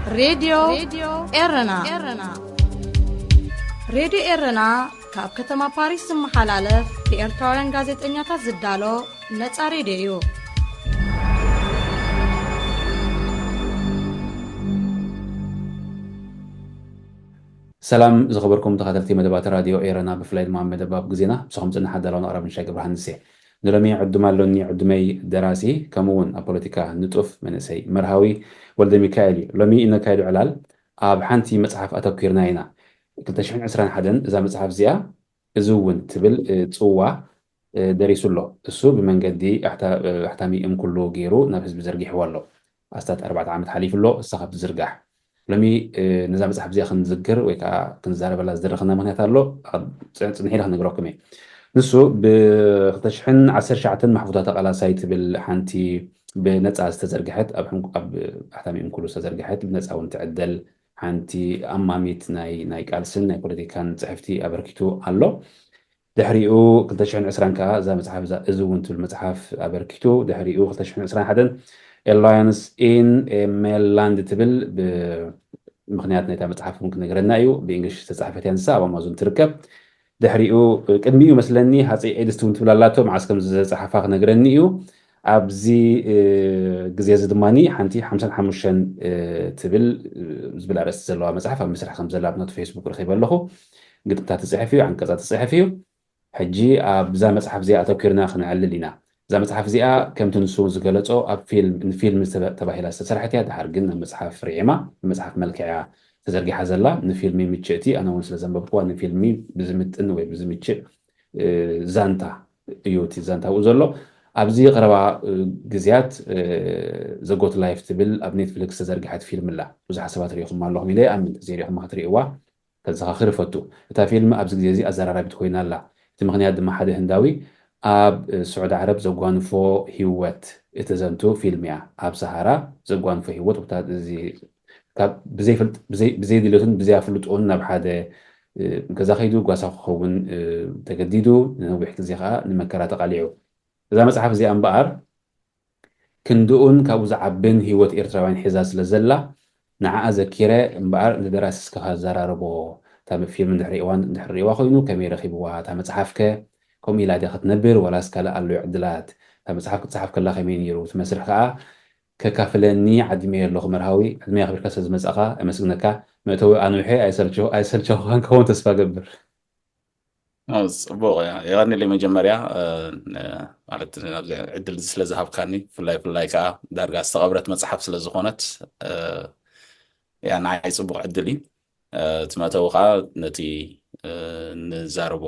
ሬድዮ ኤረና። ሬድዮ ኤረና ካብ ከተማ ፓሪስ ዝመሓላለፍ ብኤርትራውያን ጋዜጠኛታት ዝዳሎ ነጻ ሬድዮ እዩ። ሰላም ዝኸበርኩም ተኸታተልቲ መደባት ራድዮ ኤረና፣ ብፍላይ ድማ መደብ ኣብ ግዜና፣ ምሳኹም ጽንሕ ኣዳላውን ኣቕራብን ሻይ ገብረሃንስ እየ። ንሎሚ ዕዱም ኣሎኒ። ዕዱመይ ደራሲ፣ ከምኡ እውን ኣብ ፖለቲካ ንጡፍ መንእሰይ መርሃዊ ወልደ ሚካኤል እዩ። ሎሚ እነካይዶ ዕላል ኣብ ሓንቲ መጽሓፍ ኣተኲርና ኢና። ክልተ ሽሕን ዕስራን ሓደን እዛ መጽሓፍ እዚኣ፣ እዚ እውን ትብል፣ እ፣ ጽዋ፣ እ፣ ደሪሱ ኣሎ። እሱ ብመንገዲ ኣሕታ-፣ እ፣ ኣሕታሚ እምኩሉ ገይሩ ናብ ህዝቢ ዘርጊሕዋ ኣሎ። ኣስታት ኣርባዕተ ዓመት ሓሊፉ ኣሎ። እሳ ካብ ትዝርጋሕ ሎሚ፣ እ፣ ነዛ መጽሓፍ እዚኣ ክንዝክር ወይ ከዓ ክንዛረበላ ዝደረኽና ምኽንያት ኣሎ። ኣብ ጽ-፣ ጽንሕ ኢለ ክነግረኩም እየ። ንሱ ብ ክልተ ሽሕን ዓሰርተ ትሽዓተን ማሕፉዛት ኣቓላሳይ ትብል ሓንቲ ብነጻ ዝተዘርግሐት፣ ኣብ ሕንኩ-፣ ኣብ ኣሕታሚ እምኩሉ ዝተዘርግሐት፣ ብነጻ እውን ትዕደል ሓንቲ ኣማሚት ናይ፣ ናይ ቃልስን ናይ ፖለቲካን ጽሕፍቲ ኣበርኪቱ ኣሎ። ድሕሪኡ ክልተ ሽሕን ዕስራን ከኣ እዛ መጽሓፍ እዛ፣ እዚ እውን ትብል መጽሓፍ ኣበርኪቱ። ድሕሪኡ ክልተ ሽሕን ዕስራን ሓደን Alliance in a Male Land ትብል ብ-፣ ምኽንያት ናይታ መጽሓፍ እውን ክነግረና እዩ። ብእንግሊሽ ዝተጻሕፈት እያ ንሳ፣ ኣብ ኣማዞን ትርከብ። ድሕሪኡ፣ ቅድሚኡ መስለኒ ሃጸይ ኤድስት እውን ትብል ኣላቶ፣ መዓስ ከም ዝጸሓፋ ክነግረኒ እዩ። ኣብዚ፣ እ፣ ግዜ እዚ ድማ ሓንቲ ሓምሳን ሓሙሽተን፣ እ፣ ትብል፣ እ፣ ዝብል ኣርእስቲ ዘለዋ መጽሓፍ ኣብ ምስራሕ ከም ዘላ ኣብ ናቱ ፌስቡክ ረኺበ ኣለኹ። ግጥምታት ትጽሕፍ እዩ፣ ዓንቀጻት ትጽሕፍ እዩ። ሕጂ ኣብዛ መጽሓፍ እዚኣ ኣተኲርና ክነዕልል ኢና። እዛ መጽሓፍ እዚኣ ከምቲ ንሱ ዝገለጾ ኣብ ፊልም፣ ንፊልም ዝተበ-፣ ተባሂላ ዝተሰርሐት እያ። ድሓር ግን ናብ መጽሓፍ ርዒማ፣ ብመጽሓፍ መልክዕ እያ ተዘርጊሓ ዘላ። ንፊልሚ ምችእቲ፣ ኣነ እውን ስለ ዘንበብኩዋ ንፊልሚ ብዝምጥን ወይ ብዝምችእ፣ እ፣ ዛንታ እዩ እቲ ዛንታ ኣብኡ ዘሎ። ኣብዚ ቀረባ፣ እ፣ ግዜያት፣ እ፣ ዘጎት ላይፍ ትብል ኣብ ኔትፍሊክስ ዝተዘርግሐት ፊልም ኣላ። ብዙሓት ሰባት ሪኢኹማ ኣለኹም ኢለ ይኣምን። ዘይሪኢኹማ ክትርእይዋ ከዘኻኽር እፈቱ። እታ ፊልም ኣብዚ ግዜ እዚ ኣዘራራቢት ኮይና ኣላ። እቲ ምኽንያት ድማ ሓደ ህንዳዊ ኣብ፣ እ፣ ስዑዲ ዓረብ ዘጓንፎ ህይወት እተዘንቱ ፊልም እያ። ኣብ ሰሃራ ዘጓንፎ ህይወት፣ ወታ-፣ እዚ ካብ ብዘይፍልጥ-፣ ብዘይ-፣ ብዘይድልየቱን ብዘይኣፍልጦን ናብ ሓደ፣ እ፣ ገዛ ከይዱ ጓሳ ክኸውን፣ እ፣ ተገዲዱ፣ ንነዊሕ ግዜ ከኣ ንመከራ ተቓሊዑ። እዛ መጽሓፍ እዚኣ እምበኣር ክንድኡን ካብኡ ዝዓብን ህይወት ኤርትራውያን ሒዛ ስለ ዘላ፣ ንዓኣ ዘኪረ እምበኣር ንደራሲ እስከ ከዘራርቦ፣ እታ ፊልም እንድሕር ሪእዋን፣ እንድሕር ሪእዋ ኮይኑ ከመይ ረኺብዋ፣ እታ መጽሓፍከ ከምኡ ኢላ ድያ ክትነብር ዋላስ ካልእ ኣሎ ዕድላት? እታ መጽሓፍ ክትጽሓፍ ከላ ከመይ ነይሩ? እቲ መስርሕ ከኣ ከካፍለኒ ዓዲመዮ ኣለኹ። መርሃዊ፣ ዕድመይ ኣኽቢርካ ስለ ዝመጻእካ ኣመስግነካ። መእተዊ ኣንዊሐ ኣይሰልቸ-፣ ኣይሰልቸኹኻን ክኸውን ተስፋ እገብር። ኣዎ፣ ጽቡቕ እያ። የቐንየለይ መጀመርያ፣ እ፣ ን-፣ ማለት ኣብዚ ዕድል እዚ ስለ ዝሃብካኒ፣ ብፍላይ፣ ብፍላይ ከኣ ዳርጋ ዝተቐብረት መጽሓፍ ስለ ዝኾነት፣ እ፣ እያ ንዓይ ጽቡቕ ዕድል እዩ። እ፣ እቲ መእተዊ ከኣ ነቲ፣ እ፣ ንዛረቦ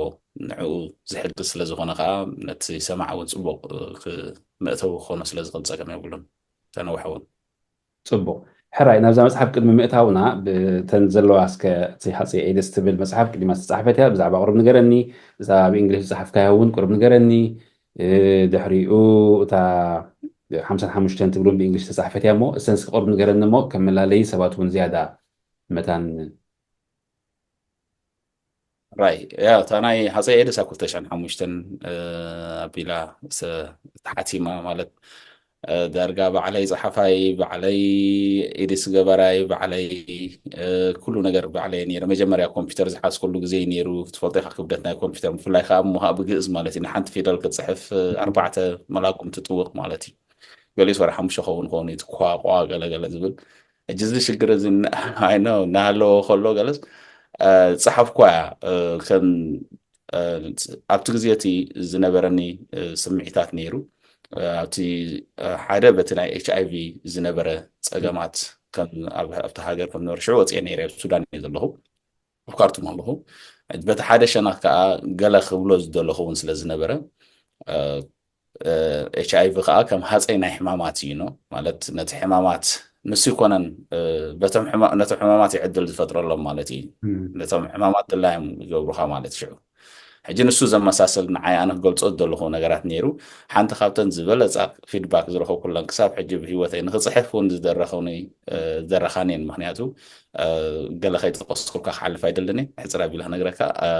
ንዕኡ ዝሕግዝ ስለ ዝኾነ ከኣ ነቲ ሰማዕ እውን ጽቡቕ፣ እ፣ ክ-፣ መእተዊ ክኾኖ ስለ ዝኽእል ጸገም የብሉን። ተነውሐ እውን። ጽቡቕ። ሕራይ፣ ናብዛ መጽሓፍ ቅድሚ ምእታውና፣ ብተን ዘለዋ እስከ፣ እቲ ሃጸይ ኤድስ ትብል መጽሓፍ ቅዲማ ዝተጻሕፈት እያ፣ ብዛዕባ ቁሩብ ንገረኒ። እዛ ብእንግሊሽ ዝጸሓፍካያ እውን ቁሩብ ንገረኒ። እ፣ ድሕሪኡ እታ ሓምሳን ሓሙሽተን ትብል እውን ብእንግሊሽ ዝተጻሕፈት እያ እሞ፣ እሰን እስከ ቁሩብ ንገረኒ እሞ፣ ከም መላለዪ ሰባት እውን ዝያዳ መታን። ራይ፣ ያ፣ እታ ናይ ሃጸይ ኤድስ ኣብ ክልተ ሽሕን ሓሙሽተን፣ እ፣ ኣቢላ ስ-፣ ተሓቲማ ማለት፣ እ፣ ዳርጋ ባዕለይ ጸሓፋይ፣ ባዕለይ ኤዲት ገባራይ፣ ባዕለይ፣ እ፣ ኩሉ ነገር ባዕለይ ነይረ። መጀመርያ ኮምፒውተር ዝሓዝኩሉ ግዜ እዩ ነይሩ። ክትፈልጦ ኢኻ ክብደት ናይ ኮምፒውተር፣ ብፍላይ ከኣ እሞ ከኣ ብግእዝ ማለት እዩ። ንሓንቲ ፊደል ክትጽሕፍ፣ እ፣ ኣርባዕተ መላጉም ትጥውቕ ማለት እዩ። ገሊኡስ ወረ ሓሙሽተ ክኸውን ክኸውን እዩ፣ እቲ ኳ፣ ቋ፣ ገለ ገለ ዝብል። ሕጂ እዚ ሽግር እዚ ን-፣ I know፣ እናሃለወ ከሎ ገለስ፣ እ፣ ጸሓፍኳ እያ። እ፣ ከም፣ እ፣ ኣብቲ ግዜ እቲ ዝነበረኒ፣ እ፣ ስምዒታት ነይሩ። እ፣ ኣብቲ፣ እ፣ ሓደ በቲ ናይ ኤች ኣይ ቪ ዝነበረ ጸገማት ከም ኣብ፣ ኣብቲ ሃገር ከም ዝነበረ ሽዑ ወጽኤ ነይረ፣ ኣብ ሱዳን እየ ዘለኹ። ኣብ ካርቱም ኣለኹ። በቲ ሓደ ሸነኽ ከኣ ገለ ክብሎ ዝደለኹ እውን ስለ ዝነበረ፣ እ፣ እ፣ ኤች ኣይ ቪ ከኣ ከም ሃጸይ ናይ ሕማማት እዩ፣ ኖ? ማለት ነቲ ሕማማት ንሱ ይኮነን፣ እ፣ በቶም ሕማ-፣ ነቶም ሕማማት እዩ ዕድል ዝፈጥረሎም ማለት እዩ። እም። ነቶም ሕማማት ድላዮም ይገብሩኻ ማለት ሽዑ። ሕጂ ንሱ ዘመሳሰል ንዓይ ኣነ ክገልጾ ዝደለኹ ነገራት ነይሩ። ሓንቲ ካብተን ዝበለጻ ፊድባክ ዝረኸብኩለን ክሳብ ሕጂ ብህይወተይ ንክጽሕፍ እውን ዝደረኹኒ፣ እ፣ ዝደረኻኒ እየን። ምኽንያቱ፣ እ፣ ገለ ከይጠቀስኩልካ ክሓልፍ ኣይደልን እየ። ሕጽር ኣቢለ ክነግረካ፣ እ፣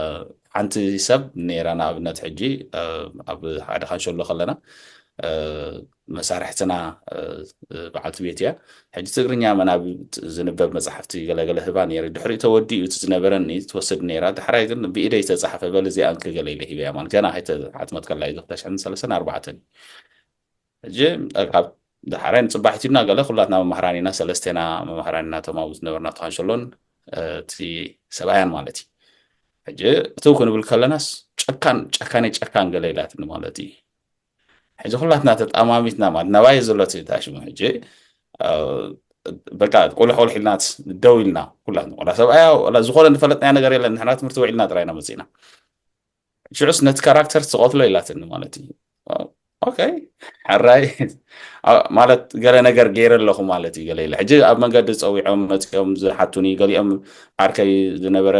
ሓንቲ ሰብ ነይራ፣ ንኣብነት ሕጂ፣ እ፣ ኣብ ሓደ ካንሸሎ ከለና፣ እ፣ መሳርሕትና በዓልቲ ቤት እያ። ሕጂ ትግርኛ መናብብ ዝንበብ መፅሓፍቲ ገለገለ ህባ ነይሩ። ድሕሪኡ ተወዲኡ እቲ ዝነበረኒ ትወስድ ነይራ። ዳሕራይ ግን ብኢደይ ዝተፃሕፈ በል እዚኣ እንክገለ ኢለ ሂበያ። ማለት ገና ከይተሓትመት ከላ እዩ። ክልተ ሽሕን ሰለስተን ኣርባዕተን እዩ። ሕጂ ካብ ዳሕራይ ንፅባሕ ሂብና ገለ ኩላትና መማህራን ኢና፣ ሰለስቴና መማህራን ኢና፣ እቶም ኣብኡ ዝነበርና ተኻንሸሎን እቲ ሰብኣያን ማለት እዩ። ሕጂ እትው ክንብል ከለናስ ጨካን ጨካኔ ጨካን ገለ ኢላትኒ ማለት እዩ። ሕጂ ኩላትና ተጣማሚትና ማለት ናባይ ዘሎ እቲ ታሽሙ ሕጂ በቃ ቁልሕ ቁልሕ ኢልና ደው ኢልና ኩላትና፣ ቆላ ሰብኣያ ወላ ዝኾነ ዝፈለጥናዮ ነገር የለን። ንሕና ትምህርቲ ውዒልና ጥራይ ኢና መፂና። ሽዑስ ነቲ ካራክተር ትቐትሎ ኢላትኒ ማለት እዩ። ኦኬ፣ ሕራይ ማለት ገለ ነገር ገይረ ኣለኹ ማለት እዩ። ገለ ኢለ ሕጂ ኣብ መንገዲ ፀዊዖም መፂኦም ዝሓቱኒ፣ ገሊኦም ዓርከይ ዝነበረ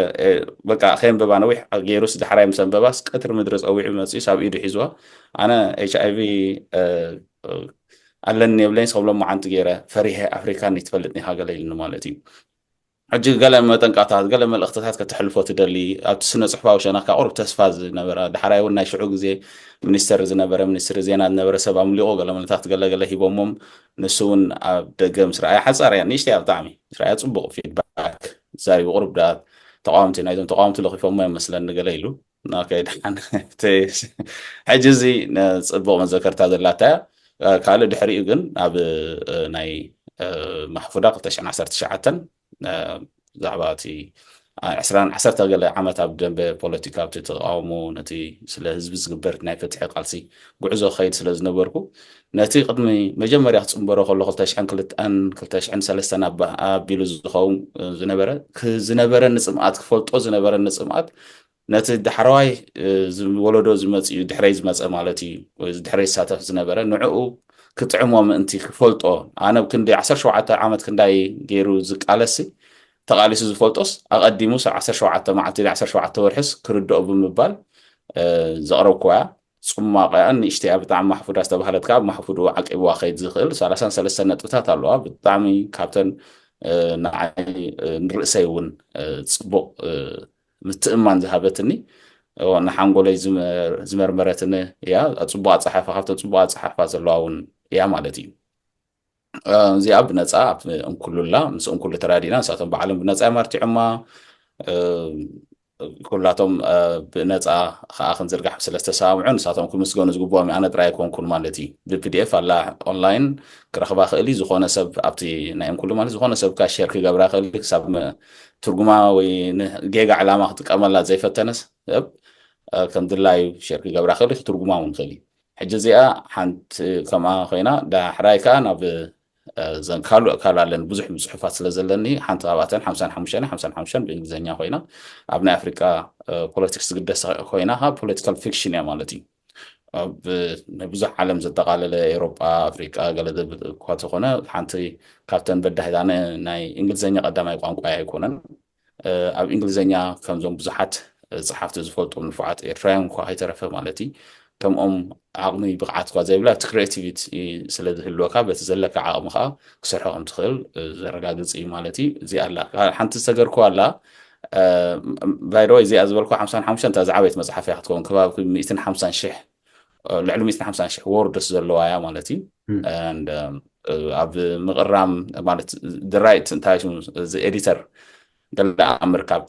በቃ ከየንበባ ነዊሕ ገይሩስ ዳሕራይ ምስ ኣንበባስ ቀትሪ ምድሪ ፀዊዑ መፂኡስ ኣብ ኢዱ ሒዝዋ። ኣነ ኤች ኣይ ቪ ኣለኒ የብለይስ ከብሎም መዓንቲ ገይረ ፈሪሐ፣ ኣፍሪካ ንትፈልጥኒ ኢኻ ገለ ኢልኒ ማለት እዩ። ሕጂ ገለ መጠንቃታት ገለ መልእኽትታት ከተሕልፎ ትደሊ ኣብቲ ስነ ፅሑፋዊ ሸነካ ቁሩብ ተስፋ ዝነበረ፣ ዳሕራይ እውን ናይ ሽዑ ግዜ ሚኒስተር ዝነበረ፣ ሚኒስትሪ ዜና ዝነበረ ሰብ ኣምሊቑ ገለ መልእኽታት ገለ ገለ ሂቦሞም። ንሱ እውን ኣብ ደገ ምስ ረኣያ ሓፃር እያ፣ ንእሽተይ እያ ብጣዕሚ ምስ ረኣያ ፅቡቕ ፊድባክ ዛሪቡ ቁሩብ ዳ ተቃወምቲ ናይዞም ተቃወምቲ ለኺፎሞ እዮም መስለኒ ገለ ኢሉ። ኦኬ፣ ደሓን። እቲ ሕጂ እዚ ጽቡቕ መዘከርታ ዘላታ እያ። ካልእ ድሕሪኡ ግን ኣብ ናይ ማሕፉዳ ክልተ ሽሕን ዓሰርተ ትሽዓተን ብዛዕባ እቲ ዕስራን ዓሰርተ ገለ ዓመት ኣብ ደንበ ፖለቲካ ኣብቲ ተቃውሞ ነቲ ስለ ህዝቢ ዝግበር ናይ ፍትሒ ቃልሲ ጉዕዞ ክኸይድ ስለ ዝነበርኩ ነቲ ቅድሚ መጀመርያ ክጽንበሮ ከሎ ክልተ ሽሕን ክልተን ክልተ ሽሕን ሰለስተን ኣቢሉ ዝኸውን ዝነበረ ዝነበረ ንጽምኣት ክፈልጦ ዝነበረ ንጽምኣት ነቲ ዳሕረዋይ ወለዶ ዝመጽእ እዩ ድሕረይ ዝመጸ ማለት እዩ ድሕረይ ዝሳተፍ ዝነበረ ንዕኡ ክጥዕሞ ምእንቲ ክፈልጦ ኣነ ክንዲ ዓሰርተ ሸውዓተ ዓመት ክንዳይ ገይሩ ዝቃለሲ ተቓሊሱ ዝፈልጦስ ኣቐዲሙ ብ ዓሰርተ ሸውዓተ መዓልቲ ብ ዓሰርተ ሸውዓተ ወርሕስ ክርድኦ ብምባል ዘቕረብኩዋ ጽማቕ እያ ንእሽተይ እያ ብጣዕሚ ማሕፉዳ ዝተባህለት ከዓ ኣብ ማሕፉድኡ ዓቂብዋ ከይድ ዝኽእል ሰላሳን ሰለስተን ነጥብታት ኣለዋ ብጣዕሚ ካብተን ንዓይ ንርእሰይ እውን ጽቡቕ ምትእማን ዝሃበትኒ ንሓንጎለይ ዝመርመረትኒ እያ። ፅቡቅ ኣፀሓሕፋ ካብተን ፅቡቅ ኣፀሓሕፋ ዘለዋ እውን እያ ማለት እዩ። እዚኣ ብነፃ ኣብ እንኩሉላ ምስ እንኩሉ ተራዲና ንሳቶም ባዕሎም ብነፃ እዮም ኣርቲዖማ። ኩላቶም ብነፃ ከዓ ክንዝርጋሕ ስለዝተሰማምዑ ንሳቶም ክምስገኑ ዝግብኦም ኣነ ጥራይ ኣይኮንኩን ማለት እዩ። ብፒዲኤፍ ኣላ ኦንላይን ክረኽባ ክእል እዩ። ዝኾነ ሰብ ኣብቲ ናይ እንኩሉ ማለት ዝኾነ ሰብ ከዓ ሼር ክገብራ ክእል ክሳብ ትርጉማ ወይ ንጌጋ ዕላማ ክጥቀመላ ዘይፈተነ ሰብ ከም ድላዩ ሼር ክገብራ ክእል ክትርጉማ እውን ክእል እዩ። ሕጂ እዚኣ ሓንቲ ከምኣ ኮይና ዳሕራይ ከዓ ናብ ዘን ካልእ ኣካል ኣለኒ ብዙሕ ጽሑፋት ስለ ዘለኒ ሓንቲ ካብኣተን ሓምሳን ሓሙሽተን ሓምሳን ሓሙሽተን ብእንግሊዝኛ ኮይና ኣብ ናይ ኣፍሪቃ ፖለቲክስ ዝግደስ ኮይና ፖለቲካል ፊክሽን እያ ማለት እዩ። ኣብ ናይ ብዙሕ ዓለም ዘጠቓለለ ኤሮጳ ኣፍሪቃ ገለ እኳ ተኾነ ሓንቲ ካብተን በዳሂት ኣነ ናይ እንግሊዝኛ ቀዳማይ ቋንቋ ኣይኮነን ኣብ እንግሊዝኛ ከምዞም ብዙሓት ጸሓፍቲ ዝፈልጦም ንፉዓት ኤርትራውያን እኳ ከይተረፈ ማለት እዩ ከምኦም ዓቕሚ ብቕዓት እኳ ዘይብላ እቲ ክሬቲቪቲ ስለ ዝህልወካ በቲ ዘለካ ዓቕሚ ከዓ ክሰርሖ ከም ትኽእል ዘረጋግፅ እዩ ማለት እዩ እዚኣ ኣላ ሓንቲ ዝተገርኩ ኣላ ባይደወይ እዚኣ ዝበልኩ ሓምሳን ሓሙሽተን እታ ዝዓበየት መፅሓፍ እያ ክትከውን ከባቢ ሚእትን ሓምሳን ሽሕ ልዕሊ ሚእትን ሓምሳን ሽሕ ወርድስ ዘለዋ እያ ማለት እዩ ኣብ ምቕራም ማለት ድራይት እንታይ እዚ ኤዲተር ገለ ኣብ ምርካብ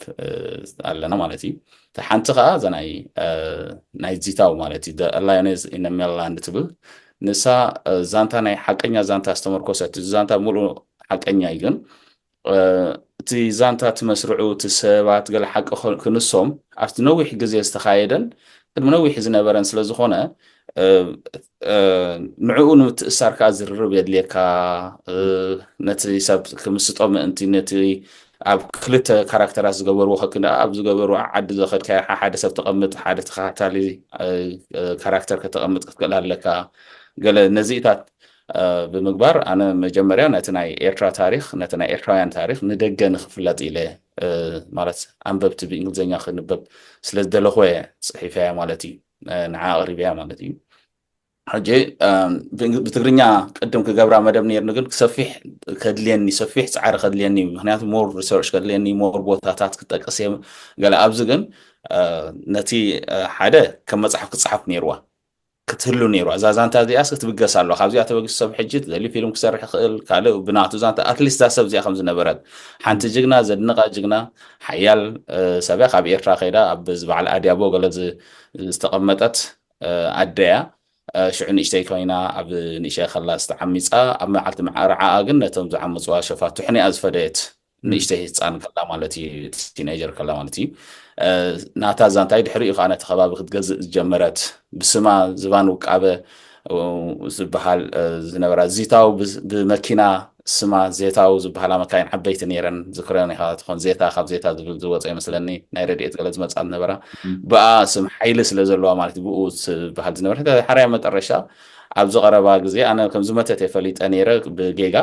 ኣለና ማለት እዩ። እቲ ሓንቲ ከዓ እዛ ናይ ናይ ዚታው ማለት እዩ ኣላዮኔዝ ኢነሜላንድ ትብል ንሳ ዛንታ ናይ ሓቀኛ ዛንታ ዝተመርኮሰት ዛንታ ሙሉእ ሓቀኛ እዩ ግን እቲ ዛንታ እቲ መስርዑ እቲ ሰባት ገለ ሓቂ ክንሶም ኣብቲ ነዊሕ ግዜ ዝተኻየደን ቅድሚ ነዊሕ ዝነበረን ስለ ዝኾነ ንዕኡ ንምትእሳር ከዓ ዝርርብ የድልየካ ነቲ ሰብ ክምስጦ ምእንቲ ነቲ ኣብ ክልተ ካራክተራት ዝገበርዎ ከክንደ ኣብ ዝገበርዎ ዓዲ ዘኸድካ ሓደ ሰብ ተቐምጥ ሓደ ተኸታታሊ ካራክተር ከተቐምጥ ክትክእል ኣለካ ገለ ነዚኢታት ብምግባር ኣነ መጀመርያ ነቲ ናይ ኤርትራ ታሪኽ ነቲ ናይ ኤርትራውያን ታሪኽ ንደገ ንክፍለጥ ኢለ ማለት ኣንበብቲ ብእንግሊዝኛ ክንበብ ስለ ዝደለኹ እየ ፅሒፈያ ማለት እዩ ንዓ ኣቕሪበያ ማለት እዩ ሕጂ ብትግርኛ ቅድም ክገብራ መደብ ነርኒ ግን ሰፊሕ ከድልየኒ ሰፊሕ ፃዕሪ ከድልየኒ እዩ ምክንያቱ ሞር ሪሰርች ከድልየኒ ሞር ቦታታት ክጠቅስ እየ ገለ ኣብዚ ግን ነቲ ሓደ ከም መፅሓፍ ክፅሓፍ ነይርዋ ክትህሉ ነይሩ። እዛ ዛንታ እዚኣስ ክትብገስ ኣለዋ። ካብዚኣ ተበጊሱ ሰብ ሕጂ ደልዩ ፊልም ክሰርሕ ይኽእል፣ ካልእ ብናቱ ዛንታ፣ ኣትሊስት እዛ ሰብ እዚኣ ከም ዝነበረት፣ ሓንቲ ጅግና፣ ዘድንቓ ጅግና፣ ሓያል ሰብ እያ። ካብ ኤርትራ ከይዳ ኣብ ዝበዓል ኣድያቦ ገለ ዝተቐመጠት ኣደያ። ሽዑ ንእሽተይ ኮይና ኣብ ንእሽተይ ከላ ዝተዓሚፃ፣ ኣብ መዓልቲ መርዓኣ ግን ነቶም ዝዓመፅዋ ሸፋቱ ሕኒኣ ዝፈደየት ንእሽተይ ህፃን ከላ ማለት እዩ፣ ቲኔጀር ከላ ማለት እዩ። ናታ ዛንታይ ድሕሪኡ ከዓ ነቲ ከባቢ ክትገዝእ ዝጀመረት፣ ብስማ ዝባን ውቃበ ዝበሃል ዝነበራ፣ ዚታው ብመኪና ስማ ዜታው ዝበሃላ መካይን ዓበይቲ ነይረን። ዝክረን ኢኻ ትኾን፣ ዜታ ካብ ዜታ ዝብል ዝወፀ ይመስለኒ፣ ናይ ረድኤት ገለ ዝመፃ ዝነበራ። ብኣ ስም ሓይሊ ስለ ዘለዋ ማለት ብኡ ዝበሃል ዝነበረ፣ ሓራያ መጠረሻ ኣብዚ ቀረባ ግዜ ኣነ ከም ዝመተተ ፈሊጠ ነይረ፣ ብጌጋ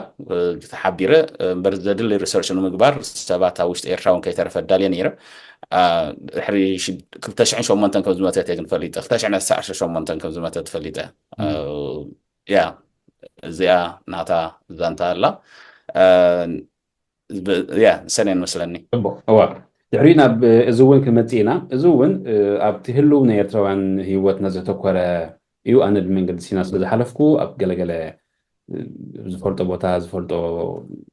ተሓቢረ እምበር ዘድሊ ሪሰርች ንምግባር ሰባት ኣብ ውሽጢ ኤርትራ እውን ከይተረፈ ኣዳልየ ነይረ። ድሕሪ ክልተ ሽሕን ሸሞንተን ከም ዝመተተ ግን ፈሊጠ፣ ክልተ ሽሕን ዓሰርተ ሸሞንተን ከም ዝመተተ ፈሊጠ። ያ እዚኣ ናታ ዛንታ ኣላ። ያ ሰኔን መስለኒ። እዋ ድሕሪ ናብ እዚ እውን ክመፅእ ኢና። እዚ እውን ኣብቲ ህልው ናይ ኤርትራውያን ህይወትና ዘተኮረ እዩ። ኣነ ብመንገዲ ሲና ስለ ዝሓለፍኩ ኣብ ገለገለ ዝፈልጦ ቦታ ዝፈልጦ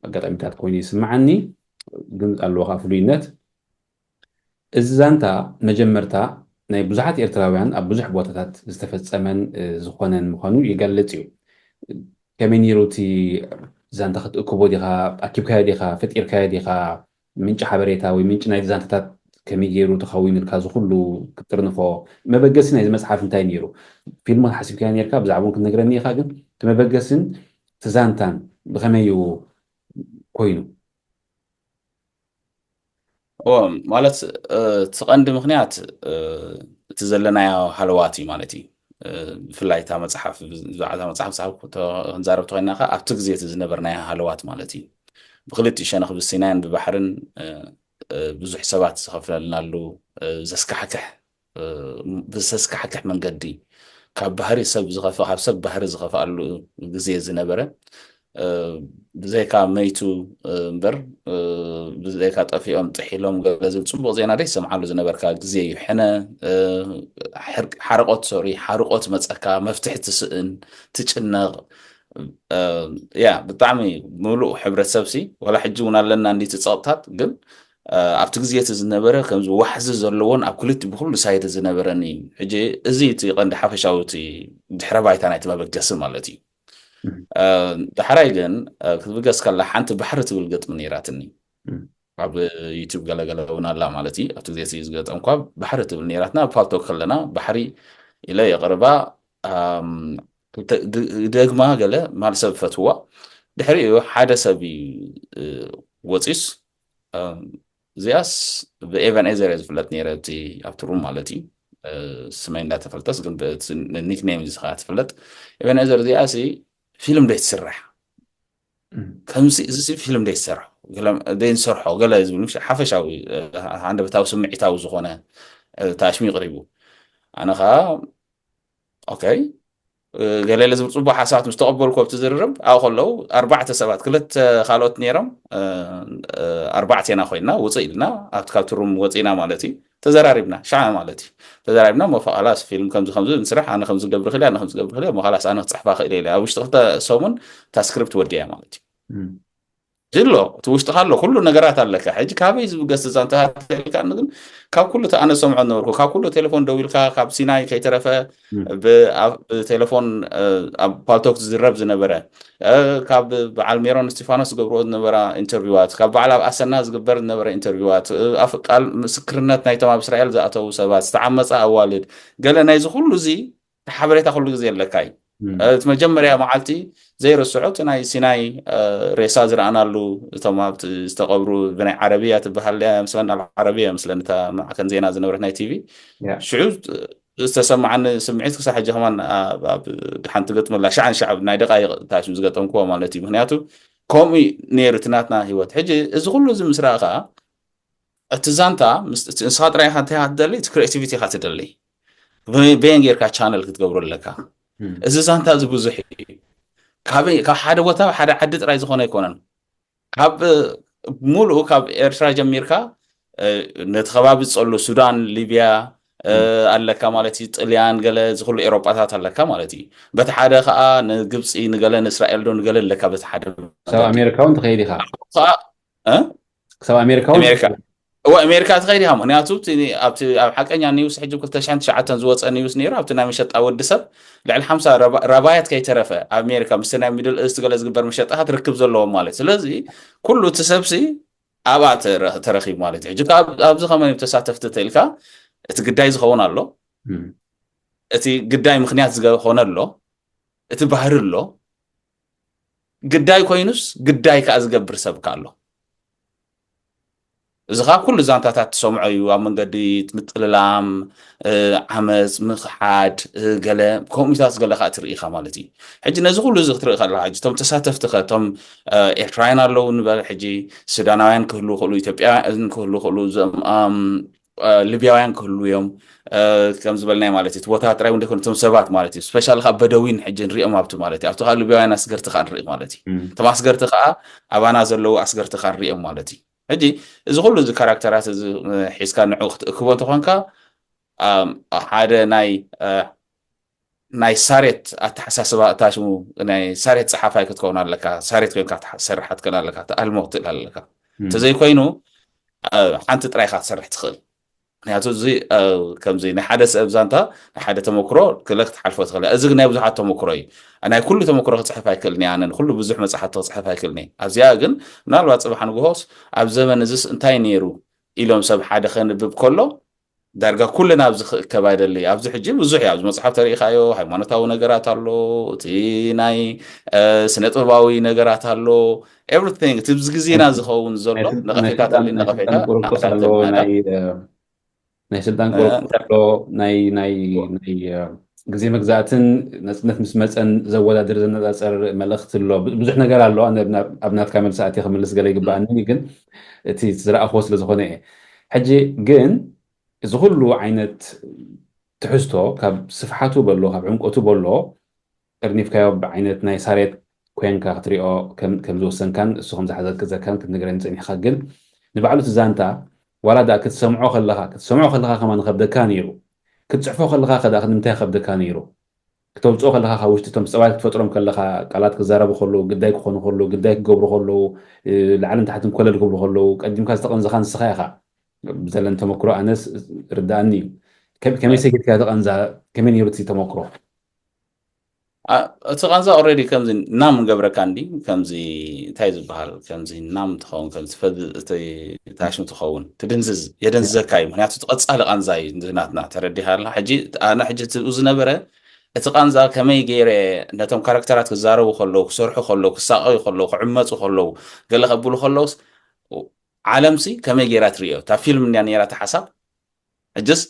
ኣጋጣሚታት ኮይኑ ይስምዓኒ። ግን ኣለዎ ከዓ ፍሉይነት። እዚ ዛንታ መጀመርታ ናይ ብዙሓት ኤርትራውያን ኣብ ብዙሕ ቦታታት ዝተፈጸመን ዝኾነን ምዃኑ ይገልጽ እዩ። ከመይ ነይሩ እቲ ዛንታ? ክትእክቦ ዲኻ? ኣኪብካዮ ዲኻ? ፈጢርካዮ ዲኻ? ምንጪ ሓበሬታ ወይ ምንጪ ናይቲ ዛንታታት ከመይ ገይሩ ተኸዊኑ ኢልካ እዚ ኩሉ ክትጥርንፎ? መበገሲ ናይዚ መጽሓፍ እንታይ ነይሩ? ፊልም ሓሲብካዮ ነርካ፣ ብዛዕባኡ ክትነግረኒ ኢኻ፣ ግን እቲ መበገስን እቲ ዛንታን ብኸመይ እዩ ኮይኑ? ማለት እቲ ቀንዲ ምኽንያት እቲ ዘለናዮ ሃለዋት እዩ ማለት እዩ። ብፍላይ እታ መፅሓፍ፣ ብዛዕባ መፅሓፍ ክንዛረብ ተኾይና ከዓ ኣብቲ ግዜ እቲ ዝነበርናዮ ሃለዋት ማለት እዩ። ብክልቲኡ ሸነኽ ብሲናይን ብባሕርን ብዙሕ ሰባት ዝኸፍለልናሉ ዘስካሕክሕ ብዘስካሕክሕ መንገዲ ካብ ባህሪ ሰብ ዝኸፍእ፣ ካብ ሰብ ባህሪ ዝኸፍኣሉ ግዜ ዝነበረ፣ ብዘይካ መይቱ እምበር ብዘይካ ጠፊኦም ጥሒሎም ገለ ዝብል ፅቡቕ ዜና ዘይሰምዓሉ ዝነበርካ ግዜ እዩ። ሕነ ሓርቆት ሶሪ ሓርቆት መፀካ፣ መፍትሒ ትስእን፣ ትጭነቕ። ያ ብጣዕሚ ምሉእ ሕብረተሰብ ሲ ዋላ ሕጂ እውን ኣለና እንዲ ትፀቕጥታት፣ ግን ኣብቲ ግዜ እቲ ዝነበረ ከምዚ ዋሕዚ ዘለዎን ኣብ ክልቲ ብኩሉ ሳይድ ዝነበረን እዩ። ሕጂ እዚ እቲ ቀንዲ ሓፈሻዊ እቲ ድሕረ ባይታ ናይቲ መበገሲ ማለት እዩ። ዳሕራይ ግን ክትብገስ ከላ ሓንቲ ባሕሪ ትብል ገጥሚ ነይራትኒ። ኣብ ዩቱብ ገለገለ እውን ኣላ ማለት እዩ። ኣብቲ ግዜ እዚ ዝገጠምኳ ባሕሪ ትብል ነይራትና። ኣብ ፓልቶክ ከለና ባሕሪ ኢለ የቕርባ፣ ክልተ ግ- ደግማ ገለ ማል ሰብ ፈትዋ። ድሕሪኡ ሓደ ሰብ እዩ፣ እ፣ ወፂስ፣ እ፣ እዚኣስ ብኤቨን ኤዘር እየ ዝፍለጥ ነይረ፣ እቲ ኣብቲ ሩም ማለት እዩ። እ፣ ስመይ እንዳተፈልጠስ ግን ኒክኔም እዚ ከዓ ትፍለጥ። ኤቨን ኤዘር፣ እዚኣ ሲ ፊልም ዶ ትስራሕ? ከምዚ እዚ ሲ ፊልም ዶ ይሰርሖ? ገለ ዶ ንሰርሖ ገለ ዝብል፣ ምሽ ሓፈሻዊ፣ እ፣ ሃንደበታዊ ስምዒታዊ ዝኾነ፣ እ፣ ታሽሚ ይቕሪቡ። ኣነ ከዓ ኦኬ፣ እ፣ ገለ ኢለ ዝብል ፅቡቅ ሓሳባት ምስ ተቐበልኩ ኣብቲ ዝርርብ ኣብኡ ከለዉ ኣርባዕተ ሰባት፣ ክልተ ካልኦት ነይሮም፣ እ፣ እ፣ ኣርባዕቴና ኮይንና ውፅእ ኢልና ኣብቲ ካብቲ ሩም ወፂና ማለት እዩ። ተዘራሪብና ሻዕ ማለት እዩ። ተዘራሪብና እሞ ኸላስ ፊልም ከምዚ ከምዚ ንስራሕ፣ ኣነ ከምዚ ገብር ክእል፣ ኣነ ከምዚ ገብር ክእል እሞ ኸላስ ኣነ ክፅሕፋ ክእል ኢለ ኣብ ውሽጢ ክልተ ሰሙን እታ ስክሪፕት ወዲያ ማለት እዩ። እም። ዝሎ እቲ ውሽጥኻ ኣሎ፣ ኩሉ ነገራት ኣለካ። ሕጂ ካበይ ዝብገስ ዛንታ ተልካ ግን ካብ ኩሉ እቲ ኣነ ዝሰምዖ ነበርኩ፣ ካብ ኩሉ ቴሌፎን ደዊልካ ካብ ሲናይ ከይተረፈ ም። ብ- ኣብ- ብቴሌፎን፣ እ፣ ኣብ ፓልቶክ ዝዝረብ ዝነበረ፣ እ፣ ካብ በዓል ሜሮን እስቲፋኖስ ዝገብርዎ ዝነበራ ኢንተርቪዋት፣ ካብ በዓል ኣብ ኣሰና ዝግበር ዝነበረ ኢንተርቪዋት፣ እ፣ ኣፍ ቃል ምስክርነት ናይቶም ኣብ እስራኤል ዝኣተዉ ሰባት፣ ዝተዓመፃ ኣዋልድ፣ ገለ ናይዚ ኩሉ እዚ ሓበሬታ ኩሉ ግዜ ኣለካ እዩ። ም። እቲ መጀመርያ መዓልቲ ዘይርስዖ እቲ ናይ ሲናይ፣ እ፣ ሬሳ ዝረኣናሉ፣ እቶም ኣብቲ ዝተቐብሩ ብናይ ዓረብያ ትበሃል እያ ምስለን፣ ኣል ዓረብያ ምስለን እታ ማዕከን ዜና ዝነበረት ናይ ቲቪ። ያ። ሽዑ ዝተሰማዓኒ ስምዒት ክሳብ ሕጂ ከማን ኣብ፣ ኣብ ሓንቲ ገጥመላ ሻዕን ሻዕ ናይ ደቃይቕ ታሽም ዝገጠምክዎ ማለት እዩ። ምክንያቱ ከምኡ እዩ ነይሩ እቲ ናትና ህይወት። ሕጂ እዚ ኩሉ እዚ ምስ ረኣኻ እቲ ዛንታ ምስ እቲ ንስኻ ጥራይ ኢኻ እንታይ ኢኻ ትደሊ? እቲ ክሪኤቲቪቲ ኢኻ ትደሊ። በ- በየን ጌርካ ቻነል ክትገብሮ ኣለካ? ም። እዚ ዛንታ እዚ ብዙሕ እዩ። ካበይ ካብ ሓደ ቦታ ሓደ ዓዲ ጥራይ ዝኾነ ኣይኮነን። ካብ ሙሉኡ ካብ ኤርትራ ጀሚርካ፣ እ፣ ነቲ ከባቢ ዝጸሉ ሱዳን፣ ሊብያ፣ ኣለካ ማለት እዩ። ጥልያን ገለ እዚ ኩሉ ኤሮጳታት ኣለካ ማለት እዩ። በቲ ሓደ ከዓ ንግብፂ ንገለ ንእስራኤል ዶ ንገለ ኣለካ በቲ ሓደ ክሳብ ኣሜሪካ እውን ትኸይድ ኢኻ። ከዓ እ? ክሳብ ኣሜሪካ እውን ኣሜሪካ እዎ ኣሜሪካ ትኸይድ ኢኻ። ምክንያቱ ኣብቲ ኣብ ሓቀኛ ኒውስ ሕጂ ክልተ ሽሕን ትሽዓተን ዝወፀ ኒውስ ነይሩ። ኣብቲ ናይ መሸጣ ወዲ ሰብ ልዕሊ ሓምሳ ራባያት ከይተረፈ ኣብ ኣሜሪካ ምስ ናይ ሚድል እስት ገለ ዝግበር መሸጣታት ርክብ ዘለዎም ማለት። ስለዚ ኩሉ እቲ ሰብሲ ኣብኣ ተረኺቡ ማለት እዩ። ሕጂ ኣብዚ ከመን ተሳተፍቲ ተልካ እቲ ግዳይ ዝኸውን ኣሎ፣ እቲ ግዳይ ምክንያት ዝኾነ ኣሎ፣ እቲ ባህሪ ኣሎ። ግዳይ ኮይኑስ ግዳይ ከዓ ዝገብር ሰብ ኣሎ። እዚ ከዓ ኩሉ ዛንታታት ትሰምዖ እዩ። ኣብ መንገዲ ምጥልላም፣ ዓመፅ፣ ምኽሓድ፣ ገለ ከምኡታት ገለ ከዓ ትርኢ ኢኻ ማለት እዩ። ሕጂ ነዚ ኩሉ እዚ ክትርኢ ከለካ ሕጂ እቶም ተሳተፍቲ ከ እቶም ኤርትራውያን ኣለዉ ንበል፣ ሕጂ ሱዳናውያን ክህሉ ይኽእሉ፣ ኢትዮጵያውያን ክህሉ ይኽእሉ፣ እዞም ሊብያውያን ክህሉ እዮም። ከም ዝበልናይ ማለት እዩ። እቲ ቦታ ጥራይ እውን ዘይኮነ እቶም ሰባት ማለት እዩ። ስፔሻሊ ካብ በደዊን ሕጂ ንሪኦም ኣብቲ ማለት እዩ። ኣብቲ ካብ ሊብያውያን ኣስገርቲ ከዓ ንርኢ ማለት እዩ። እቶም ኣስገርቲ ከዓ ኣባና ዘለዉ ኣስገርቲ ከዓ ንሪኦም ማለት እዩ። ሕጂ እዚ ኩሉ እዚ ካራክተራት እዚ ሒዝካ ንዑ ክትእክቦ እንተኾንካ ሓደ ናይ ናይ ሳሬት ኣተሓሳስባ እታ ሽሙ ናይ ሳሬት ፀሓፋይ ክትከውን ኣለካ። ሳሬት ኮይንካ ክትሰርሕ ክትክእል ኣለካ። ተኣልሞ ክትእል ኣለካ። እንተዘይኮይኑ ሓንቲ ጥራይ ኢኻ ክትሰርሕ ትኽእል። ምክንያቱ እዚ ከምዚ ናይ ሓደ ሰብ ዛንታ ናይ ሓደ ተመክሮ ክለ ክትሓልፎ ትኽእል። እዚ ናይ ብዙሓት ተመክሮ እዩ። ናይ ኩሉ ተመክሮ ክፅሕፍ ኣይክእልን እየ። ኣነ ንኩሉ ብዙሕ መፅሓፍቲ ክፅሕፍ ኣይክእልን እየ። ኣብዚኣ ግን ምናልባት ፅባሕ ንግሆስ ኣብ ዘመን እዚስ እንታይ ነይሩ ኢሎም ሰብ ሓደ ከንብብ ከሎ ዳርጋ ኩልና ኣብዚ ክእከብ ኣይደሊ። ኣብዚ ሕጂ ብዙሕ እዩ። ኣብዚ መፅሓፍ ተሪኢኻዮ ሃይማኖታዊ ነገራት ኣሎ፣ እቲ ናይ ስነ ጥበባዊ ነገራት ኣሎ። ኤቭሪቲንግ እቲ ኣብዚ ግዜና ዝኸውን ዘሎ ነቐፌታ ተሊ ነቐፌታ ናይ ስልጣን ቁርቁስ ኣሎ፣ ናይ ናይ ናይ ግዜ መግዛእትን ነፅነት ምስ መፀን ዘወዳድር ዘነፃፀር መልእኽቲ ኣሎ። ብዙሕ ነገር ኣሎ። ኣብ ናትካ መልሲ ኣትየ ክምልስ ገለ ይግበኣኒ፣ ግን እቲ ዝረኣኽዎ ስለ ዝኾነ እየ። ሕጂ ግን እዚ ኩሉ ዓይነት ትሕዝቶ ካብ ስፍሓቱ በሎ ካብ ዕምቆቱ በሎ ጠርኒፍካዮ ብዓይነት ናይ ሳሬት ኮንካ ክትሪኦ ከም ዝወሰንካን እሱ ከም ዝሓዘክዘካን ክትነግረኒ ፀኒሕካ። ግን ንባዕሉ እቲ ዛንታ ዋላ ዳ ክትሰምዖ ከለካ ክትሰምዖ ከለካ ከማን ከብደካ ነይሩ፣ ክትፅሕፎ ከለካ ከዳ ንምንታይ ከብደካ ነይሩ? ክተውፅኦ ከለካ ካብ ውሽጢ እቶም ፀባይ ክትፈጥሮም ከለካ ቃላት ክዛረቡ ከለዉ ግዳይ ክኾኑ ከለዉ ግዳይ ክገብሩ ከለዉ ላዕልን ታሕትን ኮለል ክብሉ ከለዉ ቀዲምካ ዝተቐንዘኻ ንስኻ ኢኻ። ብዘለን ተመክሮ ኣነስ ርዳኣኒ እዩ። ከመይ ሰጊድካ ተቐንዛ? ከመይ ነይሩ እቲ ተመክሮ? እቲ ቃንዛ ኦልሬዲ ከምዚ ናም ገብረካ እንዲ ከምዚ እንታይ ዝበሃል ከምዚ ናም ትኸውን ከምዚ ፈዝ ታሽም ትኸውን ትድንዝዝ የደንዝዘካ እዩ። ምክንያቱ እቲ ቀፃሊ ቃንዛ እዩ ናትና ተረዲኻ ኣላ። ሕጂ ኣነ ሕጂ ትብኡ ዝነበረ እቲ ቃንዛ ከመይ ገይረ ነቶም ካራክተራት ክዛረቡ ከለዉ ክሰርሑ ከለዉ ክሳቀዩ ከለዉ ክዕመፁ ከለዉ ገለ ከብሉ ከለውስ ዓለምሲ ከመይ ገይራ ትርእዮ እታ ፊልም እንያ ነይራ እቲ ሓሳብ ሕጅስ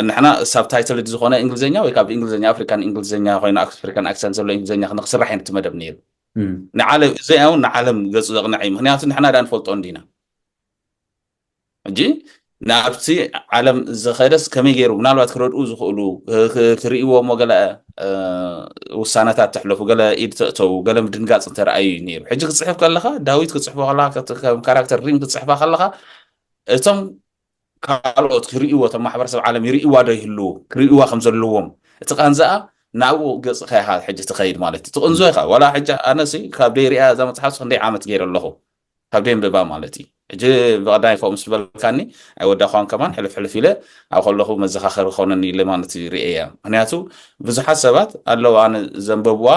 ንሕና ሳብታይትልድ ዝኾነ እንግሊዝኛ ወይ ካብ እንግሊዝኛ ኣፍሪካን እንግሊዝኛ ኮይኑ ኣፍሪካን ኣክሰንት ዘሎ እንግሊዝኛ ክንክስራሕ ይን እቲ መደብ ነይሩ። ንዓለም እዚኣ እውን ንዓለም ገፁ ዘቕንዐ እዩ። ምክንያቱ ንሕና ዳ ንፈልጦ እንዲና ሕጂ ናብቲ ዓለም ዝኸደስ ከመይ ገይሩ ምናልባት ክረድኡ ዝኽእሉ ክርእይዎ እሞ ገለ ውሳነታት ተሕለፉ ገለ ኢድ ተእተው ገለ ምድንጋፅ እንተረኣዩ እዩ ነይሩ። ሕጂ ክፅሕፍ ከለካ ዳዊት ክፅሕፎ ከለካ ከም ካራክተር ሪም ክትፅሕፋ ከለካ እቶም ካልኦት ክርእይዎ እቶም ማሕበረሰብ ዓለም ይርእይዋ ዶ ይህልዉ ክርእይዋ ከም ዘለዎም እቲ ቃንዛኣ ናብኡ ገፅካ ኢኻ ሕጂ ትኸይድ ማለት እዩ። ትቕንዞ ኢኻ ዋላ ሕጂ ኣነሲ ካብ ደይ ሪኣ እዛ መፅሓፍ ክንደይ ዓመት ገይረ ኣለኹ ካብ ደይ ኣንብባ ማለት እዩ። ሕጂ ብቐዳይ ከምኡ ምስ በልካኒ ኣይወዳኳን ከማን ሕልፍ ሕልፍ ኢለ ኣብ ከለኹ መዘኻኸሪ ክኾነኒ ኢለ ማለት እዩ ርእየ እያ። ምክንያቱ ብዙሓት ሰባት ኣለዉ ኣነ ዘንበብዋ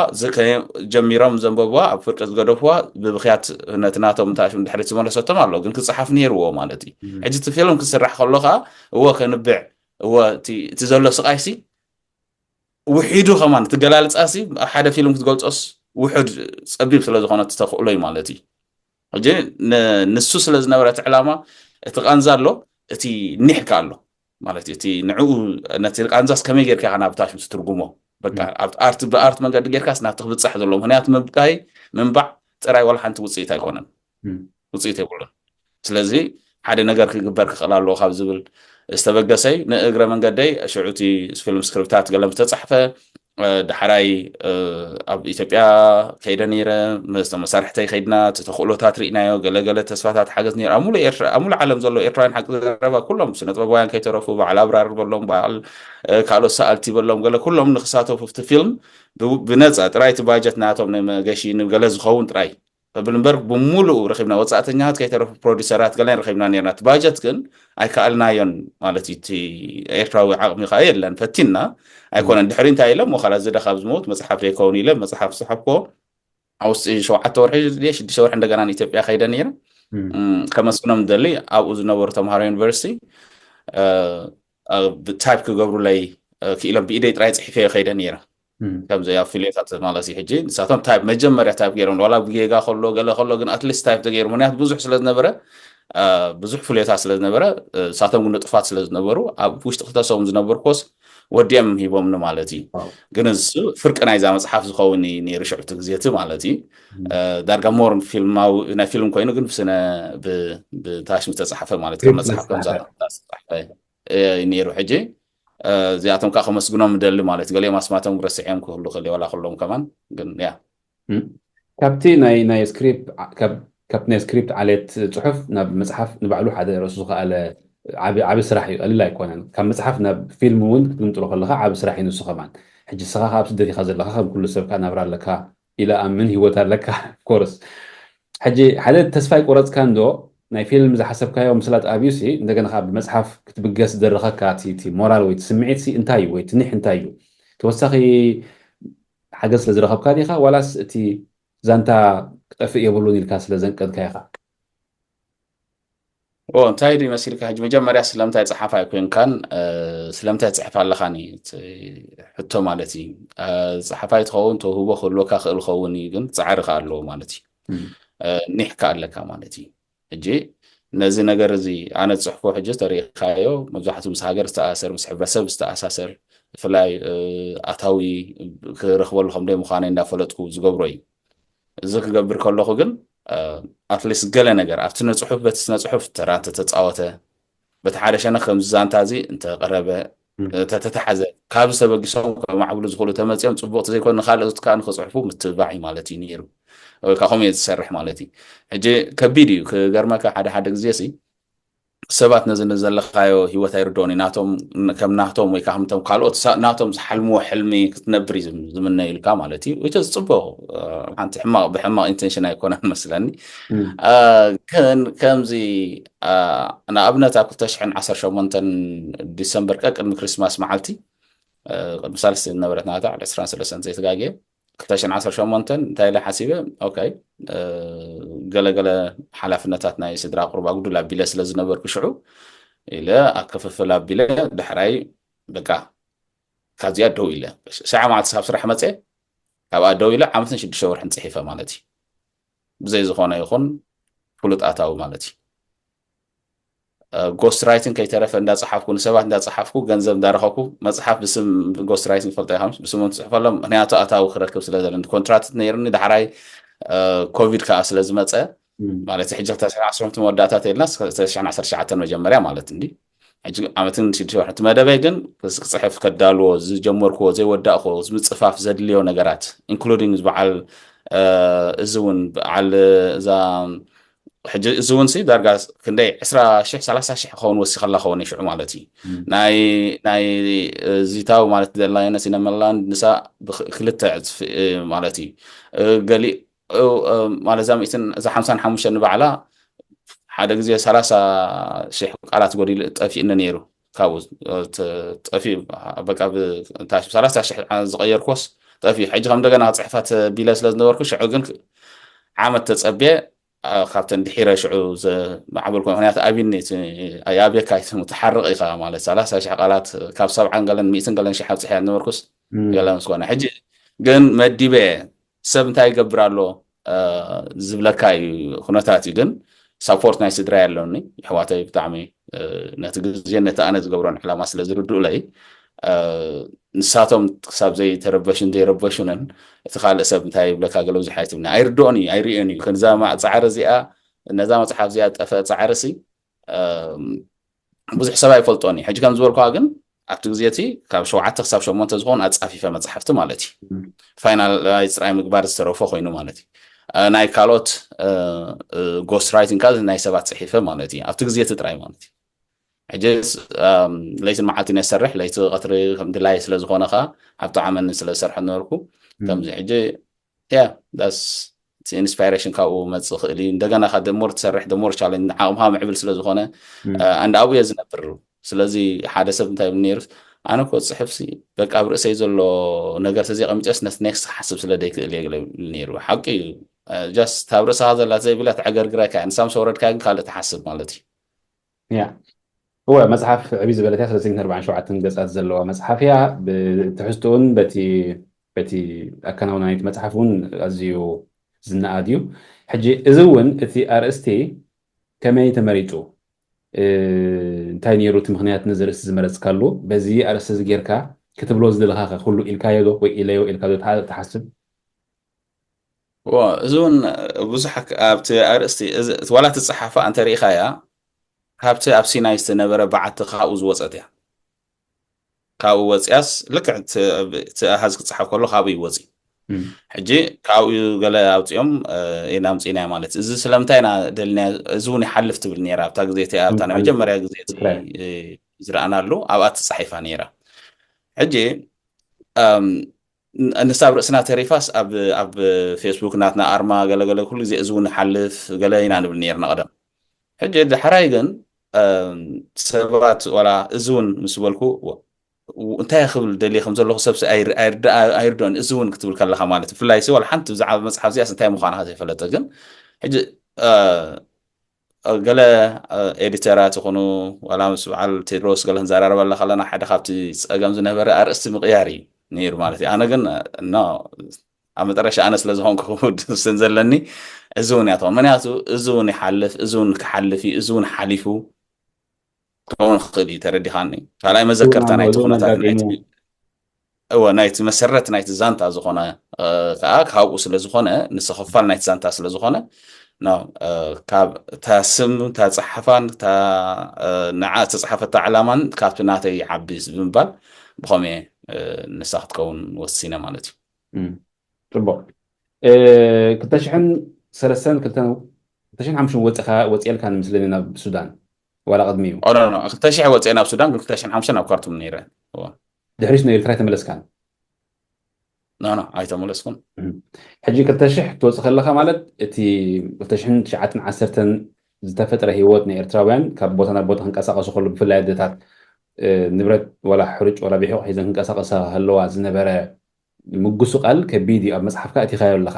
ጀሚሮም ዘንበብዋ ኣብ ፍርቂ ዝገደፍዋ ብብኽያት ነቲ ናቶም እንታሽም ድሕሪት ዝመለሰቶም ኣለዉ ግን ክፀሓፍ ነይርዎ ማለት እዩ። ሕጂ እቲ ፊልም ክስራሕ ከሎ ከዓ እዎ ከንብዕ እዎ እቲ ዘሎ ስቃይሲ ውሒዱ ከማን እቲ ገላልፃ ሲ ሓደ ፊልም ክትገልፆስ ውሑድ ፀቢብ ስለ ዝኾነ እቲ ተኽእሎ እዩ ማለት እዩ። ሕጂ ንሱ ስለ ዝነበረ እቲ ዕላማ እቲ ቃንዛ ኣሎ እቲ ኒሕካ ኣሎ ማለት እዩ። እቲ ንዕኡ ነቲ ቃንዛስ ከመይ ጌርካ ኢኻ ናብ ታሽም ትትርጉሞ በቃ ኣብቲ ኣርት ብኣርት መንገዲ ጌርካስ ናብቲ ክብፃሕ ዘለዎ ምክንያቱ ምብካይ ምንባዕ ጥራይ ዋላ ሓንቲ ውፅኢት ኣይኮነን። ውፅኢት የብሉን። ስለዚ ሓደ ነገር ክግበር ክኽእል ኣለዎ ካብ ዝብል ዝተበገሰ እዩ። ንእግረ መንገደይ ሽዑ እቲ ፊልም ስክሪፕታት ገለ ዝተፃሕፈ ዳሕራይ ኣብ ኢትዮጵያ ከይደ ነይረ። መሳርሕተይ ከይድና እቲ ተኽእሎታት ርኢናዮ። ገለገለ ተስፋታት ሓገዝ ነይሩ ኣብ ሙሉእ ኤርትራ፣ ኣብ ሙሉእ ዓለም ዘለዉ ኤርትራውያን ሓቂ ዘረባ ኩሎም ስነጥበባውያን ከይተረፉ፣ በዓል ኣብራር በሎም፣ በዓል ካልኦት ሰኣልቲ በሎም፣ ገለ ኩሎም ንክሳተፉ ኣብቲ ፊልም ብነፃ ጥራይ እቲ ባጀት ናቶም ንመገሺ ንገለ ዝኸውን ጥራይ ብል እምበር ብምሉኡ ረኺብና። ወፃእተኛታት ከይተረፉ ፕሮዲሰራት ገለን ረኺብና ነርና። እቲ ባጀት ግን ኣይከኣልናዮን ማለት እዩ። እቲ ኤርትራዊ ዓቕሚ ከዓ የለን። ፈቲና ኣይኮነን። ድሕሪ እንታይ ኢለ ሞኻላ ዝደ ካብ ዝመውት መፅሓፍ ዘይከውን ኢለ መፅሓፍ ዝፅሓፍኮ ኣብ ውስጢ ሸውዓተ ወርሒ ሽዱሽተ ወርሒ እንደገና ንኢትዮጵያ ከይደ ነይረ። ከመስግኖም ደሊ ኣብኡ ዝነበሩ ተምሃሮ ዩኒቨርሲቲ ታይፕ ክገብሩለይ ክኢሎም ብኢደይ ጥራይ ፅሒፈዮ ከይደ ነይረ። ከምዚ ኣብ ፍልዮታት ማለት እዩ። ሕጂ ንሳቶም ታይፕ መጀመርያ ታይፕ ገይሮም ዋላ ብጌጋ ከሎ ገለ ከሎ ግን ኣትሊስት ታይፕ ተገይሩ። ምክንያቱ ብዙሕ ስለ ዝነበረ ብዙሕ ፍልዮታት ስለ ዝነበረ ንሳቶም ግን ንጡፋት ስለ ዝነበሩ ኣብ ውሽጢ ክልተ ሰሙን ዝነበርኩስ ወዲኦም ሂቦምኒ ማለት እዩ። ግን እዚ ፍርቂ ናይዛ መፅሓፍ ዝኸውን እዩ ነይሩ ሽዑ እቲ ግዜ እቲ ማለት እዩ። ዳርጋ ሞር ፊልማዊ ናይ ፊልም ኮይኑ ግን ብስነ ብታሽም ዝተፃሓፈ ማለት ከም መፅሓፍ ከምዛ ዝተፃሓፈ ነይሩ። ሕጂ እዚኣቶም ከዓ ከመስግኖም ምደሊ ማለት ገሊኦም ኣስማቶም ረስዕዮም ክህሉ ክእል ዋላ ክሎም ከማን ግን ያ ካብቲ ናይ ናይ ስክሪፕት ካብቲ ናይ ስክሪፕት ዓሌት ፅሑፍ ናብ መፅሓፍ ንባዕሉ ሓደ ርእሱ ዝኸኣለ ዓቢ ስራሕ እዩ። ቀሊል ኣይኮነን። ካብ መፅሓፍ ናብ ፊልም እውን ክትግምጥሎ ከለካ ዓቢ ስራሕ እዩ ንሱ ከማን። ሕጂ ስኻ ካብ ስደት ኢካ ዘለካ ከም ኩሉ ሰብ ከዓ ናብራ ኣለካ ኢለ ኣምን ህይወት ኣለካ ኮርስ ሕጂ ሓደ ተስፋ ይቆረፅካ እንዶ ናይ ፊልም ዝሓሰብካዮ ምስላጥ ኣብዩ ሲ እንደገና ከዓ ብመፅሓፍ ክትብገስ ዝደረኸካ እቲ ሞራል ወይ ስምዒት ሲ እንታይ እዩ ወይ ትኒሕ እንታይ እዩ? ተወሳኺ ሓገዝ ስለ ዝረኸብካ ዲኻ ዋላስ እቲ ዛንታ ክጠፍእ የብሉን ኢልካ ስለ ዘንቀድካ ኢኻ? ኦ እንታይ ዱ ይመሲልካ ሕጂ መጀመርያ ስለምንታይ ፀሓፋይ ኮይንካን ስለምንታይ ትፅሕፍ ኣለኻን ሕቶ ማለት እዩ። ፀሓፋይ ትኸውን ተውህቦ ክህልወካ ክእል ኸውን እዩ ግን ፃዕሪ ከ ኣለዎ ማለት እዩ። ኒሕካ ኣለካ ማለት እዩ። ሕጂ ነዚ ነገር እዚ ኣነ ዝፅሕፎ ሕጂ ተሪኢኻዮ መብዛሕትኡ ምስ ሃገር ዝተኣሳሰር ምስ ሕብረተሰብ ዝተኣሳሰር ብፍላይ ኣታዊ ክረኽበሉ ከም ደይ ምዃነይ እንዳፈለጥኩ ዝገብሮ እዩ። እዚ ክገብር ከለኹ ግን ኣትሊስት ገለ ነገር ኣብቲ ስነ ፅሑፍ በቲ ስነ ፅሑፍ ተራ እንተተፃወተ በቲ ሓደ ሸነኽ ከምዚ ዛንታ እዚ እንተቀረበ እንተተተሓዘ ካብዚ ተበጊሶም ከማዕብሉ ዝኽእሉ ተመፂኦም ፅቡቅ ተዘይኮነ ንካልኦት ከዓ ንክፅሕፉ ምትብባዕ እዩ ማለት እዩ ነይሩ። ወይ ከዓ ከምኡ እየ ዝሰርሕ ማለት እዩ። ሕጂ ከቢድ እዩ ክገርመካ ሓደ ሓደ ግዜ ሲ ሰባት ነዚ ዘለካዮ ሂወት ኣይርድኦን እዩ ናቶም ከም ናቶም ወይ ከዓ ከምቶም ካልኦት ናቶም ዝሓልምዎ ሕልሚ ክትነብር እዩ ዝምነዩልካ ማለት እዩ። እ ፅቡቅ ሓንቲ ሕማቅ ብሕማቅ ኢንቴንሽን ኣይኮነን መስለኒ። ግን ከምዚ ንኣብነት ኣብ ክልተ ሽሕን ዓሰርተ ሸሞንተን ዲሰምበር ቀቅድሚ ክሪስማስ መዓልቲ ቅድሚ ሳልስቲ ዝነበረት ናታ ዕስራን ሰለስተን ዘይተጋግየ ክልተ ሽሕን ዓሰርተ ሸሞንተን እንታይ ኢለ ሓሲበ ኦኬ ገለገለ ሓላፍነታት ናይ ስድራ ቁሩብ ኣጉድል ኣቢለ ስለ ዝነበርኩ ሽዑ ኢለ ኣብ ክፍፍል ኣቢለ ዳሕራይ በቃ ካብዚኣ ደው ኢለ ሸዓ መዓልቲ ካብ ስራሕ መፀ ካብኣ ደው ኢለ ዓመትን ሽዱሽተ ወርሕን ፅሒፈ ማለት እዩ። ብዘይ ዝኾነ ይኹን ፍሉጥ ኣታዊ ማለት እዩ። ጎስት ራይቲንግ ከይተረፈ እንዳፀሓፍኩ ንሰባት እንዳፀሓፍኩ ገንዘብ እንዳረኸብኩ መፅሓፍ ብስም ጎስት ራይቲንግ ፈልጠ ኢኻ ብስሞም ትፅሕፈሎም ምክንያቱ ኣታዊ ክረክብ ስለ ዘለኒ ኮንትራክት ነይርኒ ዳሕራይ ኮቪድ ከዓ ስለ ዝመፀ ማለት ሕጂ ክልተ ሽሕን ዓሰርተ ሸሞንተ መወዳእታ ተይልና ክልተ ሽሕን ዓሰርተ ትሽዓተን መጀመርያ ማለት እንዲ ሕጂ ዓመትን ሽዱሽተ ወርሒ እቲ መደበይ ግን ክፅሕፍ ከዳልዎ ዝጀመርክዎ ዘይወዳእክዎ ምፅፋፍ ዘድልዮ ነገራት ኢንክሉዲንግ በዓል እዚ እውን በዓል እዛ ሕጂ እዚ እውን ሲ ዳርጋ ክንደይ ዕስራ ሽሕ ሰላሳ ሽሕ ክኸውን ወሲኸላ ክኸውን ሽዑ ማለት እዩ ናይ ናይ ዚታዊ ማለት ዘላየነ ሲነመላን ንሳ ብክልተ ዕፅፊ ማለት እዩ ገሊ ማለት እዛ ሚእትን እዛ ሓምሳን ሓሙሽተን ንባዕላ ሓደ ግዜ ሰላሳ ሽሕ ቃላት ጎዲሉ ጠፊእኒ ነይሩ ካብኡ ጠፊኡ በቃ ሰላሳ ሽሕ ዝቀየርኩስ ጠፊኡ ሕጂ ከም እንደገና ክፅሕፋት ቢለ ስለ ዝነበርኩ ሽዑ ግን ዓመት ተፀብየ ካብተን ድሒረ ሽዑ ዘማዕበልኩ ምክንያቱ ኣብኒ የኣብየካ ትሓርቕ ኢኻ ማለት ሰላሳ ሽሕ ቃላት ካብ ሰብዓን ገለን ሚእትን ገለን ሽሕ ኣብፅሕያ ዝነበርኩስ ገለ ምስ ኮነ ሕጂ ግን መዲበ ሰብ እንታይ ይገብር ኣሎ ዝብለካ እዩ ኩነታት እዩ ግን ሳፖርት ናይ ስድራ ኣለኒ ይሕዋተይ ብጣዕሚ ነቲ ግዜ ነቲ ኣነ ዝገብሮን ዕላማ ስለ ዝርድኡለይ ንሳቶም ክሳብ ዘይተረበሹን ዘይረበሹንን እቲ ካልእ ሰብ እንታይ ይብለካ ገለ ብዙሕ ኣይትብኒ ኣይርድኦን እዩ ኣይርእዮን እዩ ከዛ ፃዕሪ እዚኣ ነዛ መፅሓፍ እዚኣ ጠፈ ፃዕሪ ሲ ብዙሕ ሰብ ኣይፈልጦን እዩ ሕጂ ከም ዝበልኳ ግን ኣብቲ ግዜ እቲ ካብ ሸውዓተ ክሳብ ሸሞንተ ዝኾኑ ኣጻፊፈ መጽሓፍቲ ማለት እዩ። ፋይናላይዝ ጥራይ ምግባር ዝተረፎ ኮይኑ ማለት እዩ። እ፣ ናይ ካልኦት፣ እ፣ እ፣ ጎስት ራይቲንግ ካብ ናይ ሰባት ጽሒፈ ማለት እዩ። ኣብቲ ግዜ እቲ ጥራይ ማለት እዩ። ሕጂ፣ እም፣ ለይትን መዓልትን እየ ዝሰርሕ፣ ለይቲ ቀትሪ ከም ድላይ ስለ ዝኾነ ኸዓ ኣብ ጣዕመኒ ስለ ዝሰርሐ ነበርኩ። ከምዚ ሕጂ፣ ያ፣ that's ኢንስፓይሬሽን ካብኡ መጽእ ይኽእል እዩ። እንደገና ካ ደሞር ትሰርሕ፣ ደሞር ቻሌንጅ ዓቕምኻ ምዕብል ስለ ዝኾነ፣ እ፣ ኣንድ ኣብኡ እየ ዝነብር። ስለዚ ሓደ ሰብ እንታይ ይብል ነይሩ፣ ኣነ እኮ ጽሕፍሲ በቃ ኣብ ርእሰይ ዘሎ ነገር ተዘይቐሚጠስ ነቲ ኔክስት ክሓስብ ስለ ደይክእል እየ ገለ ይብል ነይሩ። ሓቂ እዩ። እ፣ ጃስት ኣብ ርእስኻ ዘላ ዘይብላ ተዕገርግረካ እያ። ንሳ ምስ ወረድካ ግን ካልእ ትሓስብ ማለት እዩ። ያ። እወ፣ መጽሓፍ ዕብይ ዝበለት እያ። ሰለስተ ሚእትን ኣርባዓን ሸውዓተን ገጻት ዘለዋ መጽሓፍ እያ። ብትሕዝቶኡን በቲ፣ በቲ ኣከናውና ናይቲ መጽሓፍ እውን ኣዝዩ ዝነኣድ እዩ። ሕጂ እዚ እውን እቲ ኣርእስቲ ከመይ ተመሪጹ? እ፣ እንታይ ነይሩ እቲ ምኽንያት ነዚ ርእስቲ ዝመረጽካሉ? በዚ ኣርእስቲ እዚ ጌርካ ክትብሎ ዝደለኻ ከ ኩሉ ኢልካዮ ዶ ወይ ኢለዮ ኢልካ ዶ ትሓ-፣ ትሓስብ? ዎ፣ እዚ እውን ብዙሕ ኣክ-፣ ኣብቲ ኣርእስቲ እዚ፣ ዋላ እቲ ጸሓፋ እንተ ርኢኻያ፣ ካብቲ ኣብ ሲናይ ዝተነበረ በዓቲ ካብኡ ዝወጸት እያ። ካብኡ ወጽያስ ልክዕ እቲ፣ እቲ ኣሃዝ ክጸሓፍ ከሎ ካብኡ ይወጽ። እም። ሕጂ ካብኡ ገለ ኣውጺኦም፣ እ፣ ኢና ኣምጺእናዮ ማለት። እዚ ስለምንታይ ኢና ደልናዮ? እዚ እውን ይሓልፍ ትብል ነይራ ኣብታ ግዜ እቲኣ፣ ኣብታ ናይ መጀመርያ ግዜ እቲ፣ ትግራይ። እ፣ ዝረኣናሉ ኣብኣ ተጻሒፋ ነይራ። ሕጂ፣ እም፣ ን-፣ ንሳ ኣብ ርእስና ተሪፋስ ኣብ፣ ኣብ ፌስቡክ ናትና ኣርማ ገለ ገለ ኩሉ ግዜ እዚ እውን ይሓልፍ ገለ ኢና ንብል ነይርና ቀደም። ሕጂ ዳሕራይ ግን፣ እም፣ ሰባት ዋላ እዚ እውን ምስ በልኩ፣ ወ-፣ እንታይ ክብል ደልየ ከም ዘለኹ ሰብሲ ኣይር-፣ ኣይርድኣ-፣ ኣይርድኦን። እዚ እውን ክትብል ከለኻ ማለት እዩ። ብፍላይ ሲ ዋላ ሓንቲ ብዛዕባ መጽሓፍ እዚኣስ እንታይ ምዃና ዘይፈለጠ ግን፣ ሕጂ፣ እ፣ ገለ፣ እ፣ ኤዲተራት ይኹኑ፣ ዋላ ምስ በዓል ቴድሮስ ገለ ክንዘራረብ ከለና ሓደ ካብቲ ጸገም ዝነበረ ኣርእስቲ ምቕያር እዩ ነይሩ ማለት እዩ። ኣነ ግን፣ እ፣ ኖ፣ ኣብ መጠረሻ ኣነ ስለ ዝኾንኩ ክውድስን ዘለኒ እዚ እውን እያ ትኸውን። ምክንያቱ እዚ እውን ይሓልፍ፣ እዚ እውን ክሓልፍ እዩ፣ እዚ እውን ሓሊፉ ክኸውን ክኽእል እዩ። ተረዲኻኒ? ካልኣይ መዘከርታ ናይቲ ኩነታት ናይቲ፣ እወ፣ ናይቲ መሰረት ናይቲ ዛንታ ዝኾነ፣ እ፣ ከዓ ካብኡ ስለ ዝኾነ፣ ንሱ ክፋል ናይቲ ዛንታ ስለ ዝኾነ፣ ኖ፣ እ፣ ካብ እታ ስም፣ እታ ጸሓፋን፣ እታ፣ እ፣ ንዓ ዝተጻሓፈታ ዕላማን ካብቲ ናተይ ይዓቢ ብምባል ብኸምኡ እየ፣ እ፣ ንሳ ክትከውን ወሲነ ማለት እዩ። እም፣ ጽቡቕ። እ፣ ክልተ ሽሕን ሰለስተን፣ ክልተ፣ ክልተ ሽሕን ሓሙሽተን ወጺኻ፣ ወጺኤልካ ንምስለኒ ናብ ሱዳን፣ ዋላ ቅድሚኡ? ኦ፣ ኖ፣ ኖ፣ ክልተ ሽሕ ወጺኤ ናብ ሱዳን፣ ግን ክልተ ሽሕን ሓሙሽተን ኣብ ካርቱም ነይረ። እወ። ድሕሪስ ንኤርትራ ኣይተመለስካን? ኖ፣ ኖ፣ ኣይተመለስኩን። እም። ሕጂ ክልተ ሽሕ ክትወጽእ ከለኻ ማለት፣ እቲ ክልተ ሽሕን ትሽዓተን ዓሰርተን ዝተፈጥረ ህይወት ናይ ኤርትራውያን ካብ ቦታ ናብ ቦታ ክንቀሳቐሱ ከሎ፣ ብፍላይ ኣደታት፣ እ፣ ንብረት ዋላ ሕሩጭ ዋላ ብሒቕ ሒዘን ክንቀሳቐሳ ከለዋ ዝነበረ ምጉስቓል ከቢድ እዩ። ኣብ መጽሓፍካ ኣእቲኻዮ ኣለኻ።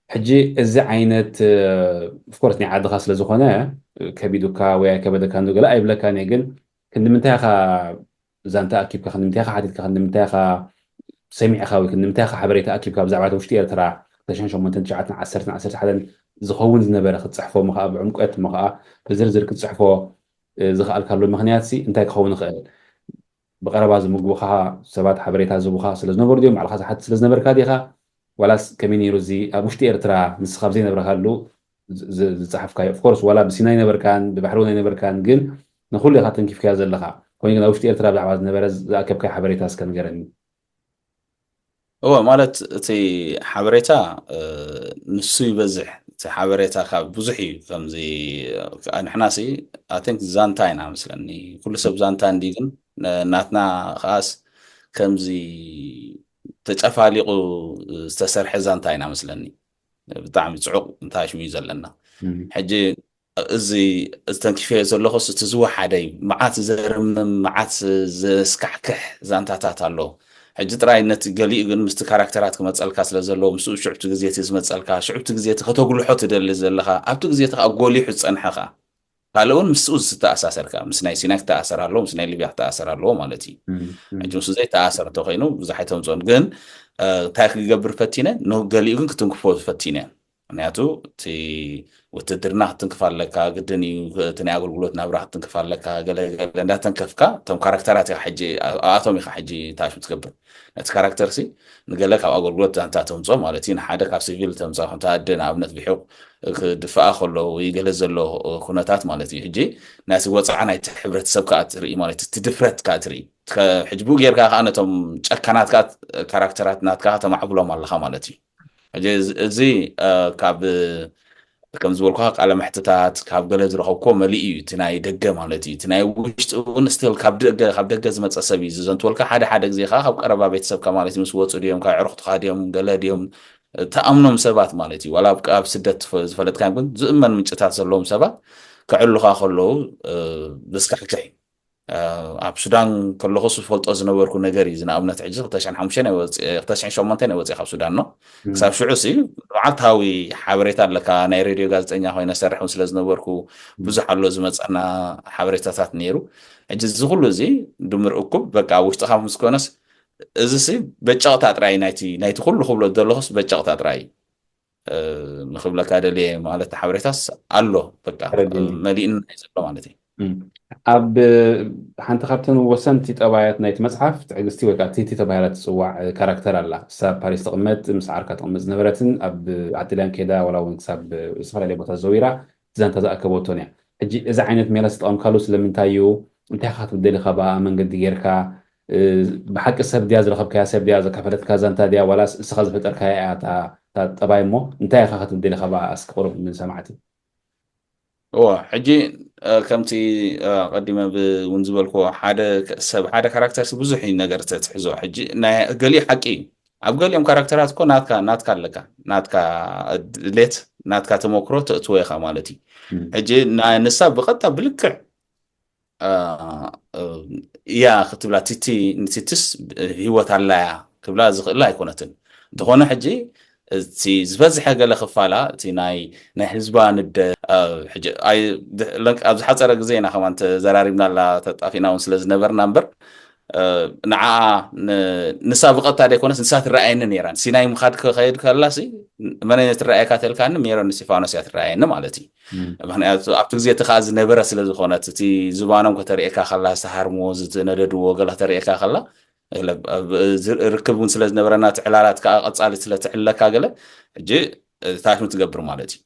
ሕጂ እዚ ዓይነት፣ እ፣ ኦፍኮርስ ናይ ዓድኻ ስለ ዝኾነ፣ እ፣ ከቢዱካ ወይ ኣይከበደካን ዶ ገለ ኣይብለካን እየ፣ ግን ክንዲ ምንታይ ኢኻ ዛንታ ኣኪብካ፣ ክንዲ ምንታይ ኢኻ ሓቲትካ፣ ክንዲ ምንታይ ኢኻ ሰሚዕካ ወይ ክንዲ ምንታይ ኢኻ ሓበሬታ ኣኪብካ ብዛዕባ እቲ ውሽጢ ኤርትራ ክልተ ሽሕን ሸሞንተን፣ ትሽዓተን፣ ዓሰርተን፣ ዓሰርተ ሓደን ዝኸውን ዝነበረ ክትጽሕፎ እሞ ኸኣ ብዕምቆት እሞ ኸኣ ብዝርዝር ክትጽሕፎ፣ እ፣ ዝኸኣልካሉ ምኽንያት ሲ እንታይ ክኸውን ይኽእል? ብቐረባ ዝምግቡኻ ሰባት ሓበሬታ ዝህቡኻ ስለ ዝነበሩ ድዮም? ባዕልኻ ዝሓትት ስለ ዝነበርካ ዲኻ? ዋላስ ከመይ ነይሩ እዚ ኣብ ውሽጢ ኤርትራ ንስኻ ኣብ ዘይነብረካሉ ዝ-፣ ዝ-፣ ዝጸሓፍካዮ? ኦፍኮርስ ዋላ ብሲናይ ነበርካን ብባሕሪ እውን ኣይነበርካን፣ ግን ንኹሉ ኢኻ ተንኪፍካዮ ዘለኻ። ኮይኑ ግን ኣብ ውሽጢ ኤርትራ ብዛዕባ ዝነበረ ዝኣከብካዮ ሓበሬታ እስከ ንገረኒ። እወ፣ ማለት እቲ ሓበሬታ፣ እ፣ ንሱ ይበዝሕ። እቲ ሓበሬታ ካብ ብዙሕ እዩ። ከምዚ፣ እ፣ ንሕና ሲ፣ I think ዛንታ ኢና መስለኒ። ኩሉ ሰብ ዛንታ እንዲ፣ ግን፣ እ፣ ናትና ከኣስ ከምዚ ተጨፋሊቑ ዝተሰርሐ ዛንታ ኢና መስለኒ። ብጣዕሚ ጽዑቕ እንታሽሙ እዩ ዘለና። እም። ሕጂ እዚ ተንኪፈዮ ዘለኹስ እቲ ዝወሓደ እዩ። መዓት ዘርምም፣ መዓት ዘስካሕክሕ ዛንታታት ኣሎ። ሕጂ ጥራይ ነቲ ገሊኡ ግን ምስቲ ካራክተራት ክመጸልካ ስለ ዘለዎ፣ ምስኡ ሽዑ እቲ ግዜ እቲ ዝመጸልካ፣ ሽዑ እቲ ግዜ እቲ ከተጉልሖ ትደሊ ዘለኻ፣ ኣብቲ ግዜ እቲ ከኣ ጎሊሑ ዝጸንሐ ከኣ። ካልእ እውን ምስኡ ዝተኣሳሰር ከኣ፣ ምስ ናይ ሲናይ ክተኣሰር ኣለዎ፣ ምስ ናይ ሊብያ ክተኣሰር ኣለዎ ማለት እዩ። እም፣ እም። ሕጂ ምስኡ ዘይተኣሰር እንተኾይኑ ብዙሕ ኣይተምጽኦን። ግን፣ እ፣ እንታይ ክገብር ፈቲነ? ን-፣ ገሊኡ ግን ክትንክፎ ፈቲነ። ምክንያቱ እቲ ውትድርና ክትንክፍ ኣለካ፣ ግድን እዩ። እቲ ናይ ኣገልግሎት ናብራ ክትንክፍ ኣለካ። ገለ ገለ እንዳተንከፍካ እቶም ካራክተራት ኢኻ ሕጂ፣ ኣብኣቶም ኢኻ ሕጂ ታሽ ትገብር። ነቲ ካራክተር ሲ ንገለ ካብ ኣገልግሎት ዛንታ ተምጾ ማለት እዩ፣ ንሓደ ካብ ሲቪል ተምጻ፣ ከምቲ ኣደ ንኣብነት ብሒቕ ክድፍኣ ከሎ ወይ ገለ ዘሎ ኩነታት ማለት እዩ። ሕጂ ናቲ ወጽዓ ናይቲ ሕብረተሰብ ከኣ ትርኢ ማለት እዩ፣ እቲ ድፍረት ከኣ ትርኢ። ሕጂ ብኡ ጌርካ ከዓ ነቶም ጨካናት ከዓ ካራክተራት ናትካ ተማዕብሎም ኣለካ ማለት እዩ። ሕጂ እዚ ካብ ከም ዝበልኩ ቃለ መሕትታት ካብ ገለ ዝረኸብኮ መሊእ እዩ። እቲ ናይ ደገ ማለት እዩ። እቲ ናይ ውሽጢ እውን ስቲል ካብ ደገ ካብ ደገ ዝመፀ ሰብ እዩ ዝዘንትወልካ። ሓደ ሓደ ግዜ ከዓ ካብ ቀረባ ቤተሰብካ ማለት ምስ ወፁ ድዮም ካብ ዕርክትካ ድዮም ገለ ድዮም ተኣምኖም ሰባት ማለት እዩ። ዋላ ኣብ ስደት ዝፈለጥካ ግን ዝእመን ምንጭታት ዘለዎም ሰባት ክዕሉካ ከለዉ ብስካሕክሕ ኣብ ሱዳን ከለኹ ዝፈልጦ ዝነበርኩ ነገር እዩ። ንኣብነት ሕጂ ክልተ ሽሕን ሓሙሽተን ክልተ ሽሕን ሸሞንተን ወፂአ ካብ ሱዳን ነው ክሳብ ሽዑ ሲ መዓልታዊ ሓበሬታ ኣለካ። ናይ ሬድዮ ጋዜጠኛ ኮይነ ሰርሕ ስለ ዝነበርኩ ብዙሕ ኣሎ ዝመፀና ሓበሬታታት ነይሩ። ሕጂ እዚ ኩሉ እዚ ድምር እኩብ በቃ ውሽጥካ ምስ ኮነስ እዚ ሲ በጨቕታ ጥራይ ናይቲ ናይቲ ኩሉ ክብሎ ዘለኹስ በጨቕታ ጥራይ ንክብለካ ደልየ ማለት ሓበሬታስ ኣሎ በቃ መሊእን ናይ ዘሎ ማለት እዩ። ኣብ ሓንቲ ካብተን ወሰንቲ ጠባያት ናይቲ መፅሓፍ ትዕግስቲ ወይ ከዓ ቲቲ ተባሂላ ትፅዋዕ ካራክተር ኣላ። ክሳብ ፓሪስ ትቕመጥ ምስ ዓርካ ትቕመጥ ዝነበረትን ኣብ ዓዲ ጣልያን ከይዳ ዋላ እውን ክሳብ ዝተፈላለየ ቦታ ዘዊራ ዛንታ ዝኣከበቶን እያ። ሕጂ እዚ ዓይነት ሜላ ዝተጠቐምካሉ ስለምንታይ እዩ? እንታይ ኢኻ ክትብል ደሊኻ ብኣ መንገዲ ጌርካ? ብሓቂ ሰብ ድያ ዝረኸብካያ ሰብ ድያ ዘካፈለትካ ዛንታ ድያ ዋላስ እስኻ ዝፈጠርካያ እያ እታ ጠባይ እሞ እንታይ ኢኻ ክትብል ደሊኻ ብኣ እስኪ ቁሩብ ንሰማዕቲ እዎ ሕጂ ከምቲ ቀዲመ እውን ዝበልክዎ ሓደ ሰብ ሓደ ካራክተር ብዙሕ ነገር ተትሕዞ ሕጂ ገሊኡ ሓቂ እዩ። ኣብ ገሊኦም ካራክተራት እኮ ናትካ ናትካ ኣለካ ናትካ ድሌት ናትካ ተመክሮ ተእትዎ ኢኻ ማለት እዩ። ሕጂ ንሳ ብቐጥታ ብልክዕ እያ ክትብላ ቲቲ ንቲትስ ህይወት ኣላያ ክብላ ዝኽእላ ኣይኮነትን። እንተኾነ ሕጂ እቲ ዝበዝሐ ገለ ክፋላ እቲ ናይ ናይ ህዝባ ንደ ኣብ ዝሓፀረ ግዜ ኢና ከማን ተዘራሪብናላ ተጣፊና እውን ስለ ዝነበርና እምበር ንዓ ንሳ ብቐጥታ ደይኮነስ ንሳ ትረኣየኒ ነይራ። ሲናይ ምኻድ ክኸይድ ከላ መን ትረኣየካ ተልካኒ ሜሮን እስቲፋኖስ እያ ትረኣየኒ ማለት እዩ። ምክንያቱ ኣብቲ ግዜ እቲ ከዓ ዝነበረ ስለ ዝኾነት እቲ ዝባኖም ከተርእየካ ከላ ዝተሃርምዎ ዝተነደድዎ ገለ ከተርእየካ ከላ ርክብ እውን ስለ ዝነበረና እቲ ዕላላት ከዓ ቀፃሊ ስለ ትዕለካ ገለ ሕጂ ታሽሙ ትገብር ማለት እዩ።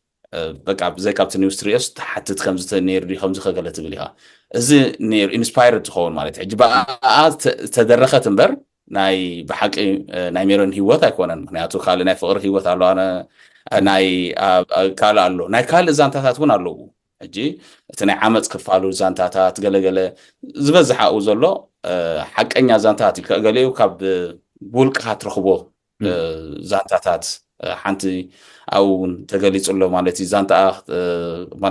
በቃ ብዘይ ካብቲ ኒውስ ትሪኦስ ትሓትት ከምዚ ነይሩ ድዩ ከምዚ ከገለ ትብል ኢኻ። እዚ ነይሩ ኢንስፓየርድ ትኸውን ማለት ሕጂ ብኣ ተደረኸት እምበር ናይ ብሓቂ ናይ ሜሮን ህይወት ኣይኮነን። ምክንያቱ ካልእ ናይ ፍቅሪ ህይወት ኣሎ ናይ ካልእ ኣሎ ናይ ካልእ ዛንታታት እውን ኣለዉ። ሕጂ እቲ ናይ ዓመፅ ክፋሉ ዛንታታት ገለገለ ዝበዝሓኡ ዘሎ ሓቀኛ ዛንታታት እዩ። ገሊኡ ካብ ብውልቅኻ ትረኽቦ ዛንታታት ሓንቲ ኣብኡ እውን ተገሊፁ ኣሎ ማለት እዩ። ዛንታ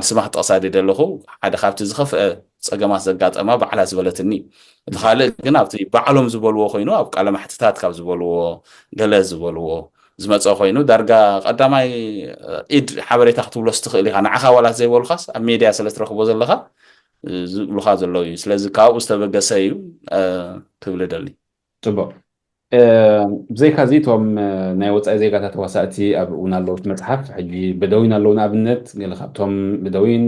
ስማ ክጠቕሳ ደለኹ ሓደ ካብቲ ዝኸፍአ ፀገማት ዘጋጠማ ባዕላ ዝበለትኒ። እቲ ካልእ ግን ኣብቲ ባዕሎም ዝበልዎ ኮይኑ ኣብ ቃለ ማሕትታት ካብ ዝበልዎ ገለ ዝበልዎ ዝመፀ ኮይኑ ዳርጋ ቀዳማይ ኢድ ሓበሬታ ክትብሎ ስትኽእል ኢኻ። ንዓኻ ዋላት ዘይበሉኻስ ኣብ ሜድያ ስለ ትረኽቦ ዘለኻ ዝብሉኻ ዘለዉ እዩ። ስለዚ ካብኡ ዝተበገሰ እዩ ክብል ደሊ። ፅቡቅ። ብዘይካዚ እቶም ናይ ወፃኢ ዜጋታት ተዋሳእቲ ኣብ እውን ኣለዉ እቲ መፅሓፍ ሕጂ በደዊን ኣለዉ ንኣብነት ገለ ካብቶም በደዊን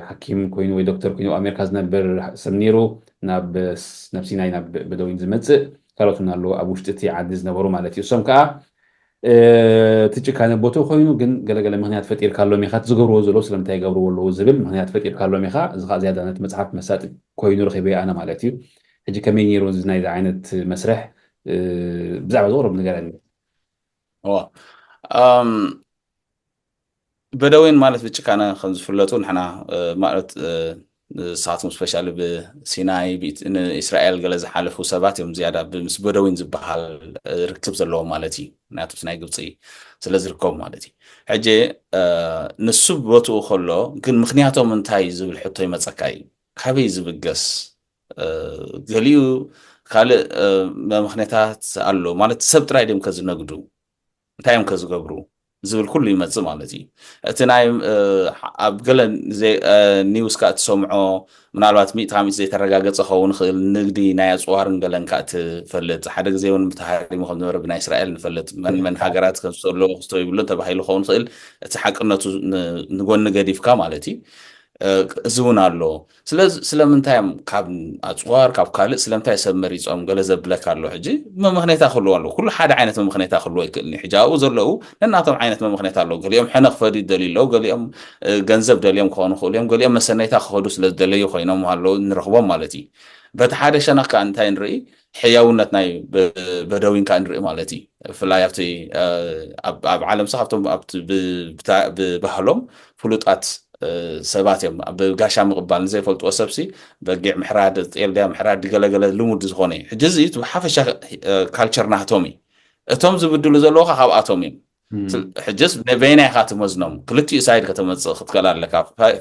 ሓኪም ኮይኑ ወይ ዶክተር ኮይኑ ኣብ ኣሜሪካ ዝነብር ሰብ ነይሩ ናብ ነብሲናይ ናብ በደዊን ዝመፅእ ካልኦት እውን ኣለዉ ኣብ ውሽጢ እቲ ዓዲ ዝነበሩ ማለት እዩ እሶም ከዓ እቲ ጭካነ ቦትኡ ኮይኑ ግን ገለገለ ምክንያት ፈጢርካሎም ኢኻ እቲ ዝገብርዎ ዘለዉ ስለምንታይ ይገብርዎ ኣለዉ ዝብል ምክንያት ፈጢርካሎም ኢኻ እዚ ከዓ ዝያዳ ነቲ መፅሓፍ መሳጢ ኮይኑ ረኺበዮ ኣነ ማለት እዩ ሕጂ ከመይ ነይሩ እዚ ናይዚ ዓይነት መስርሕ ብዛዕባ ዝቕርብ ንገረኒ በደዊን ማለት ብጭካነ ከም ዝፍለጡ ንሕና ማለት ንስኻትኩም ስፔሻሊ ብሲናይ ንእስራኤል ገለ ዝሓለፉ ሰባት እዮም ዝያዳ ምስ በደዊን ዝበሃል ርክብ ዘለዎም ማለት እዩ። ምክንያቱ ናይ ግብፂ ስለ ዝርከቡ ማለት እዩ። ሕጂ ንሱ ቦትኡ ከሎ ግን ምክንያቶም እንታይ ዝብል ሕቶ ይመፀካ እዩ። ካበይ ዝብገስ ገሊኡ ካልእ መምክነታት ኣሎ ማለት ሰብ ጥራይ ድም ከዝነግዱ እንታይ እዮም ከዝገብሩ ዝብል ኩሉ ይመፅእ ማለት እዩ። እቲ ናይ ኣብ ገለ ኒውስ ካ እትሰምዖ ምናልባት ሚእቲ ካብ ሚእቲ ዘይተረጋገፀ ክኸውን ይኽእል ንግዲ ናይ ኣፅዋርን ገለን ካ ትፈልጥ ሓደ ግዜ እውን ብተሃሪሙ ከም ዝነበረ ብናይ እስራኤል ንፈልጥ መን መን ሃገራት ከም ዘሎ ክስቶ ይብሉ ተባሂሉ ክኸውን ይኽእል እቲ ሓቅነቱ ንጎኒ ገዲፍካ ማለት እዩ። እዚ እውን ኣሎ። ስለዚ ስለምንታይ እዮም ካብ ኣፅዋር ካብ ካልእ ስለምንታይ ሰብ መሪፆም ገለ ዘብለካ ኣሎ። ሕጂ መምክነታ ክህልዎ ኣለዎ። ኩሉ ሓደ ዓይነት መምክነታ ክህልዎ ኣይክእልን እዩ። ሕጂ ኣብኡ ዘለዉ ነናቶም ዓይነት መምክነታ ኣለዉ። ገሊኦም ሕነ ክፈዱ ይደልዩ ኣለዉ፣ ገሊኦም ገንዘብ ደልዮም ክኾኑ ይኽእሉ እዮም፣ ገሊኦም መሰነይታ ክኸዱ ስለ ዝደለዩ ኮይኖም ኣለዉ ንረኽቦም ማለት እዩ። በቲ ሓደ ሸነኽ ከዓ እንታይ ንርኢ? ሕያውነት ናይ በደዊን ከዓ ንርኢ ማለት እዩ። ብፍላይ ኣብቲ ኣብ ዓለምስ ካብቶም ኣብቲ ብባህሎም ፍሉጣት ሰባት እዮም። ብጋሻ ምቕባል ንዘይፈልጥዎ ሰብሲ በጊዕ ምሕራድ፣ ጤልድያ ምሕራድ፣ ገለገለ ልሙድ ዝኾነ እዩ። ሕጂ እዚ ብሓፈሻ ካልቸር ናህቶም እዩ። እቶም ዝብድሉ ዘለዉ ካብኣቶም እዮም። ሕጅስ በየናይ ኢኻ ትመዝኖም? ክልቲኡ ሳይድ ከተመፅእ ክትክእል ኣለካ።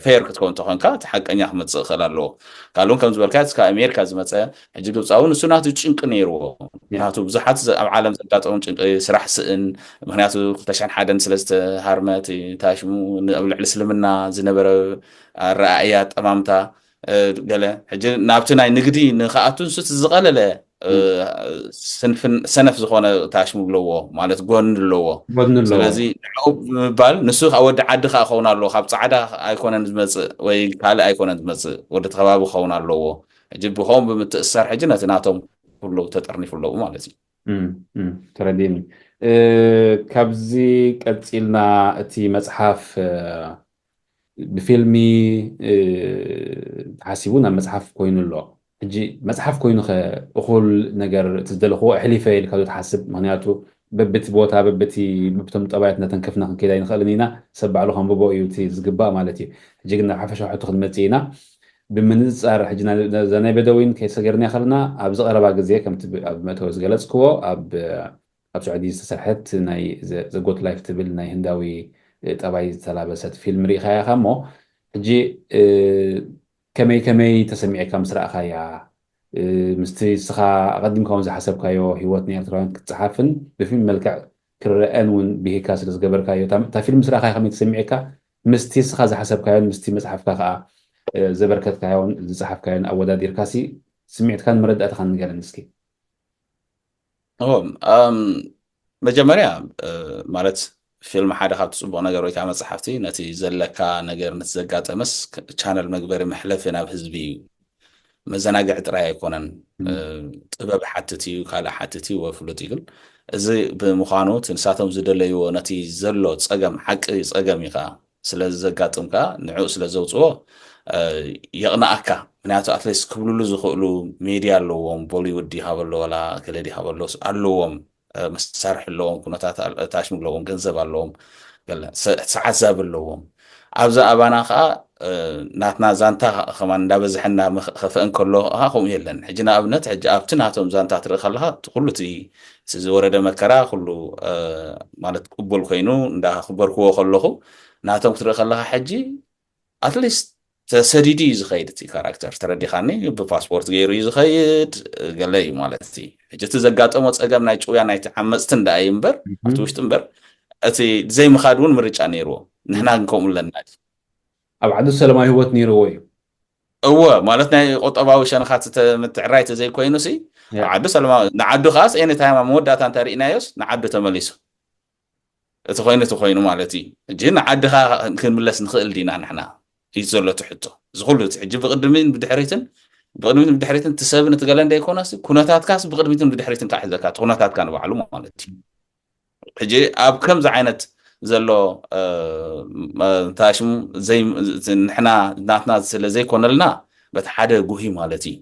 ፌር ክትከውን ተኾንካ እቲ ሓቀኛ ክመፅእ ክእል ኣለዎ። ካልኡን ከም ዝበልካ እስካ ኣሜሪካ ዝመፀ ሕጂ ግብፃዊ ንሱ ናቱ ጭንቂ ነይርዎ። ምክንያቱ ብዙሓት ኣብ ዓለም ዘጋጠሙ ጭንቂ ስራሕ ስእን ምክንያቱ ክልተ ሽሕን ሓደን ስለ ዝተሃርመ እቲ ታሽሙ ኣብ ልዕሊ እስልምና ዝነበረ ኣረኣእያ ጠማምታ ገለ ሕጂ ናብቲ ናይ ንግዲ ንክኣቱ ንሱ ዝቐለለ ሰነፍ ዝኾነ ታሽሙ ኣለዎ ማለት ጎን ኣለዎ። ስለዚ ንዕኡ ብምባል ንሱ ወዲ ዓዲ ከዓ ክኸውን ኣለዎ። ካብ ፃዕዳ ኣይኮነን ዝመፅእ ወይ ካልእ ኣይኮነን ዝመፅእ ወዲ ከባቢ ክኸውን ኣለዎ። ሕጂ ብኸም ብምትእሳር ሕጂ ነቲ ናቶም ኩሉ ተጠርኒፉ ኣለዉ ማለት እዩ። ተረዲኒ። ካብዚ ቀፂልና እቲ መፅሓፍ ብፊልሚ ተሓሲቡ ናብ መፅሓፍ ኮይኑ ኣሎ። ሕጂ መፅሓፍ ኮይኑ ከ እኹል ነገር እቲ ዝደለኽዎ ኣሕሊፈ ኢልካ ዶ ትሓስብ? ምክንያቱ በብቲ ቦታ በብቲ በብቶም ጠባያት እናተንከፍና ክንከይድ ኣይንኽእልን ኢና። ሰብ ባዕሉ ከንብቦ እዩ እቲ ዝግባእ ማለት እዩ። ሕጂ ግን ናብ ሓፈሻዊ ሕቶ ክንመፅእ ኢና። ብምንፃር ሕጂ እዛ ናይ በደዊን ከይሰገርና ከለና ኣብዚ ቀረባ ግዜ ከምቲ ኣብ መእተዊ ዝገለፅክዎ ኣብ ኣብ ስዑዲ ዝተሰርሐት ናይ ዘጎት ላይፍ ትብል ናይ ህንዳዊ ጠባይ ዝተላበሰት ፊልም ርኢኻያ ኢኻ እሞ ሕጂ ከመይ ከመይ ተሰሚዕካ ምስ ረኣኻያ? ምስቲ እስኻ ኣቐዲምካ እውን ዝሓሰብካዮ ህይወት ናይ ኤርትራውያን ክትፀሓፍን ብፊልም መልክዕ ክረአን እውን ብሂካ ስለ ዝገበርካዮ እታ ፊልም ምስ ረኣኻያ ከመይ ተሰሚዕካ? ምስቲ እስኻ ዝሓሰብካዮን ምስቲ መፅሓፍካ ከዓ ዘበርከትካዮን ዝፀሓፍካዮን ኣወዳዲርካ ሲ ስምዒትካን መረዳእታኻን ንገረኒ እስኪ። መጀመርያ ማለት ፊልም ሓደ ካብቲ ፅቡቅ ነገር ወይ ከዓ መፅሓፍቲ ነቲ ዘለካ ነገር ነቲ ዘጋጠመስ ቻነል መግበሪ መሕለፊ ናብ ህዝቢ እዩ። መዘናግዒ ጥራይ ኣይኮነን። ጥበብ ሓትት እዩ፣ ካልእ ሓትት እዩ፣ ወፍሉጥ እዩ። ግን እዚ ብምዃኑ እቲ ንሳቶም ዝደለይዎ ነቲ ዘሎ ፀገም ሓቂ ፀገም እዩ ከዓ ስለ ዘጋጥም ከዓ ንዕኡ ስለ ዘውፅዎ የቕንኣካ። ምክንያቱ ኣትሊስት ክብልሉ ዝኽእሉ ሜድያ ኣለዎም። ቦሊውድ ይሃበሎ ዋላ ገለ ይሃበሎ ኣለዎም። መሳርሒ ኣለዎም፣ ኩነታት ታሽሙ ኣለዎም፣ ገንዘብ ኣለዎም፣ ሰዓዛብ ኣለዎም። ኣብዛ ኣባና ከዓ ናትና ዛንታ ከማን እንዳበዝሐ እንዳኸፍአ እንከሎ ከዓ ከምኡ የለን። ሕጂ ንኣብነት ሕጂ ኣብቲ ናቶም ዛንታ ትርኢ ከለካ ኩሉ እቲ ዝወረደ መከራ ኩሉ ማለት ቅቡል ኮይኑ እንዳክበርክዎ ከለኹ ናቶም ክትርኢ ከለካ ሕጂ ኣትሊስት ተሰዲዱ እዩ ዝኸይድ እቲ ካራክተር ተረዲኻኒ። ብፓስፖርት ገይሩ እዩ ዝኸይድ ገለ እዩ ማለት እቲ ሕጂ እቲ ዘጋጠሞ ፀገም ናይ ጭውያ ናይቲ ዓመፅቲ እንዳ እዩ እምበር ኣብቲ ውሽጢ እምበር እቲ ዘይምኻድ እውን ምርጫ ነይርዎ። ንሕና ግን ከምኡ ኣለና ድዩ? ኣብ ዓዱ ሰላማዊ ህይወት ነይርዎ እዩ። እወ ማለት ናይ ቁጠባዊ ሸነኻት ምትዕራይ ተዘይኮይኑ ሲ ዓዱ ሰላማዊ ንዓዱ ከዓስ ኤኒታይም ኣብ መወዳእታ እንተ ርኢናዮስ ንዓዱ ተመሊሱ እቲ ኮይኑ እቲ ኮይኑ ማለት እዩ። ሕጂ ንዓድኻ ክንምለስ ንኽእል ዲና ንሕና እዩ ዘሎ እቲ ሕቶ። እዚ ኩሉ እቲ ሕጂ ብቅድሚን ብድሕሪትን ብቅድሚትን ብድሕሪትን እቲ ሰብን እቲ ገለ እንደይኮነስ ኩነታትካስ ብቅድሚትን ብድሕሪትን ከዓ ሒዘካ እቲ ኩነታትካ ንባዕሉ ማለት እዩ። ሕጂ ኣብ ከምዚ ዓይነት ዘሎ ታሽሙ ንሕና ናትና ስለ ዘይኮነልና በቲ ሓደ ጉሂ ማለት እዩ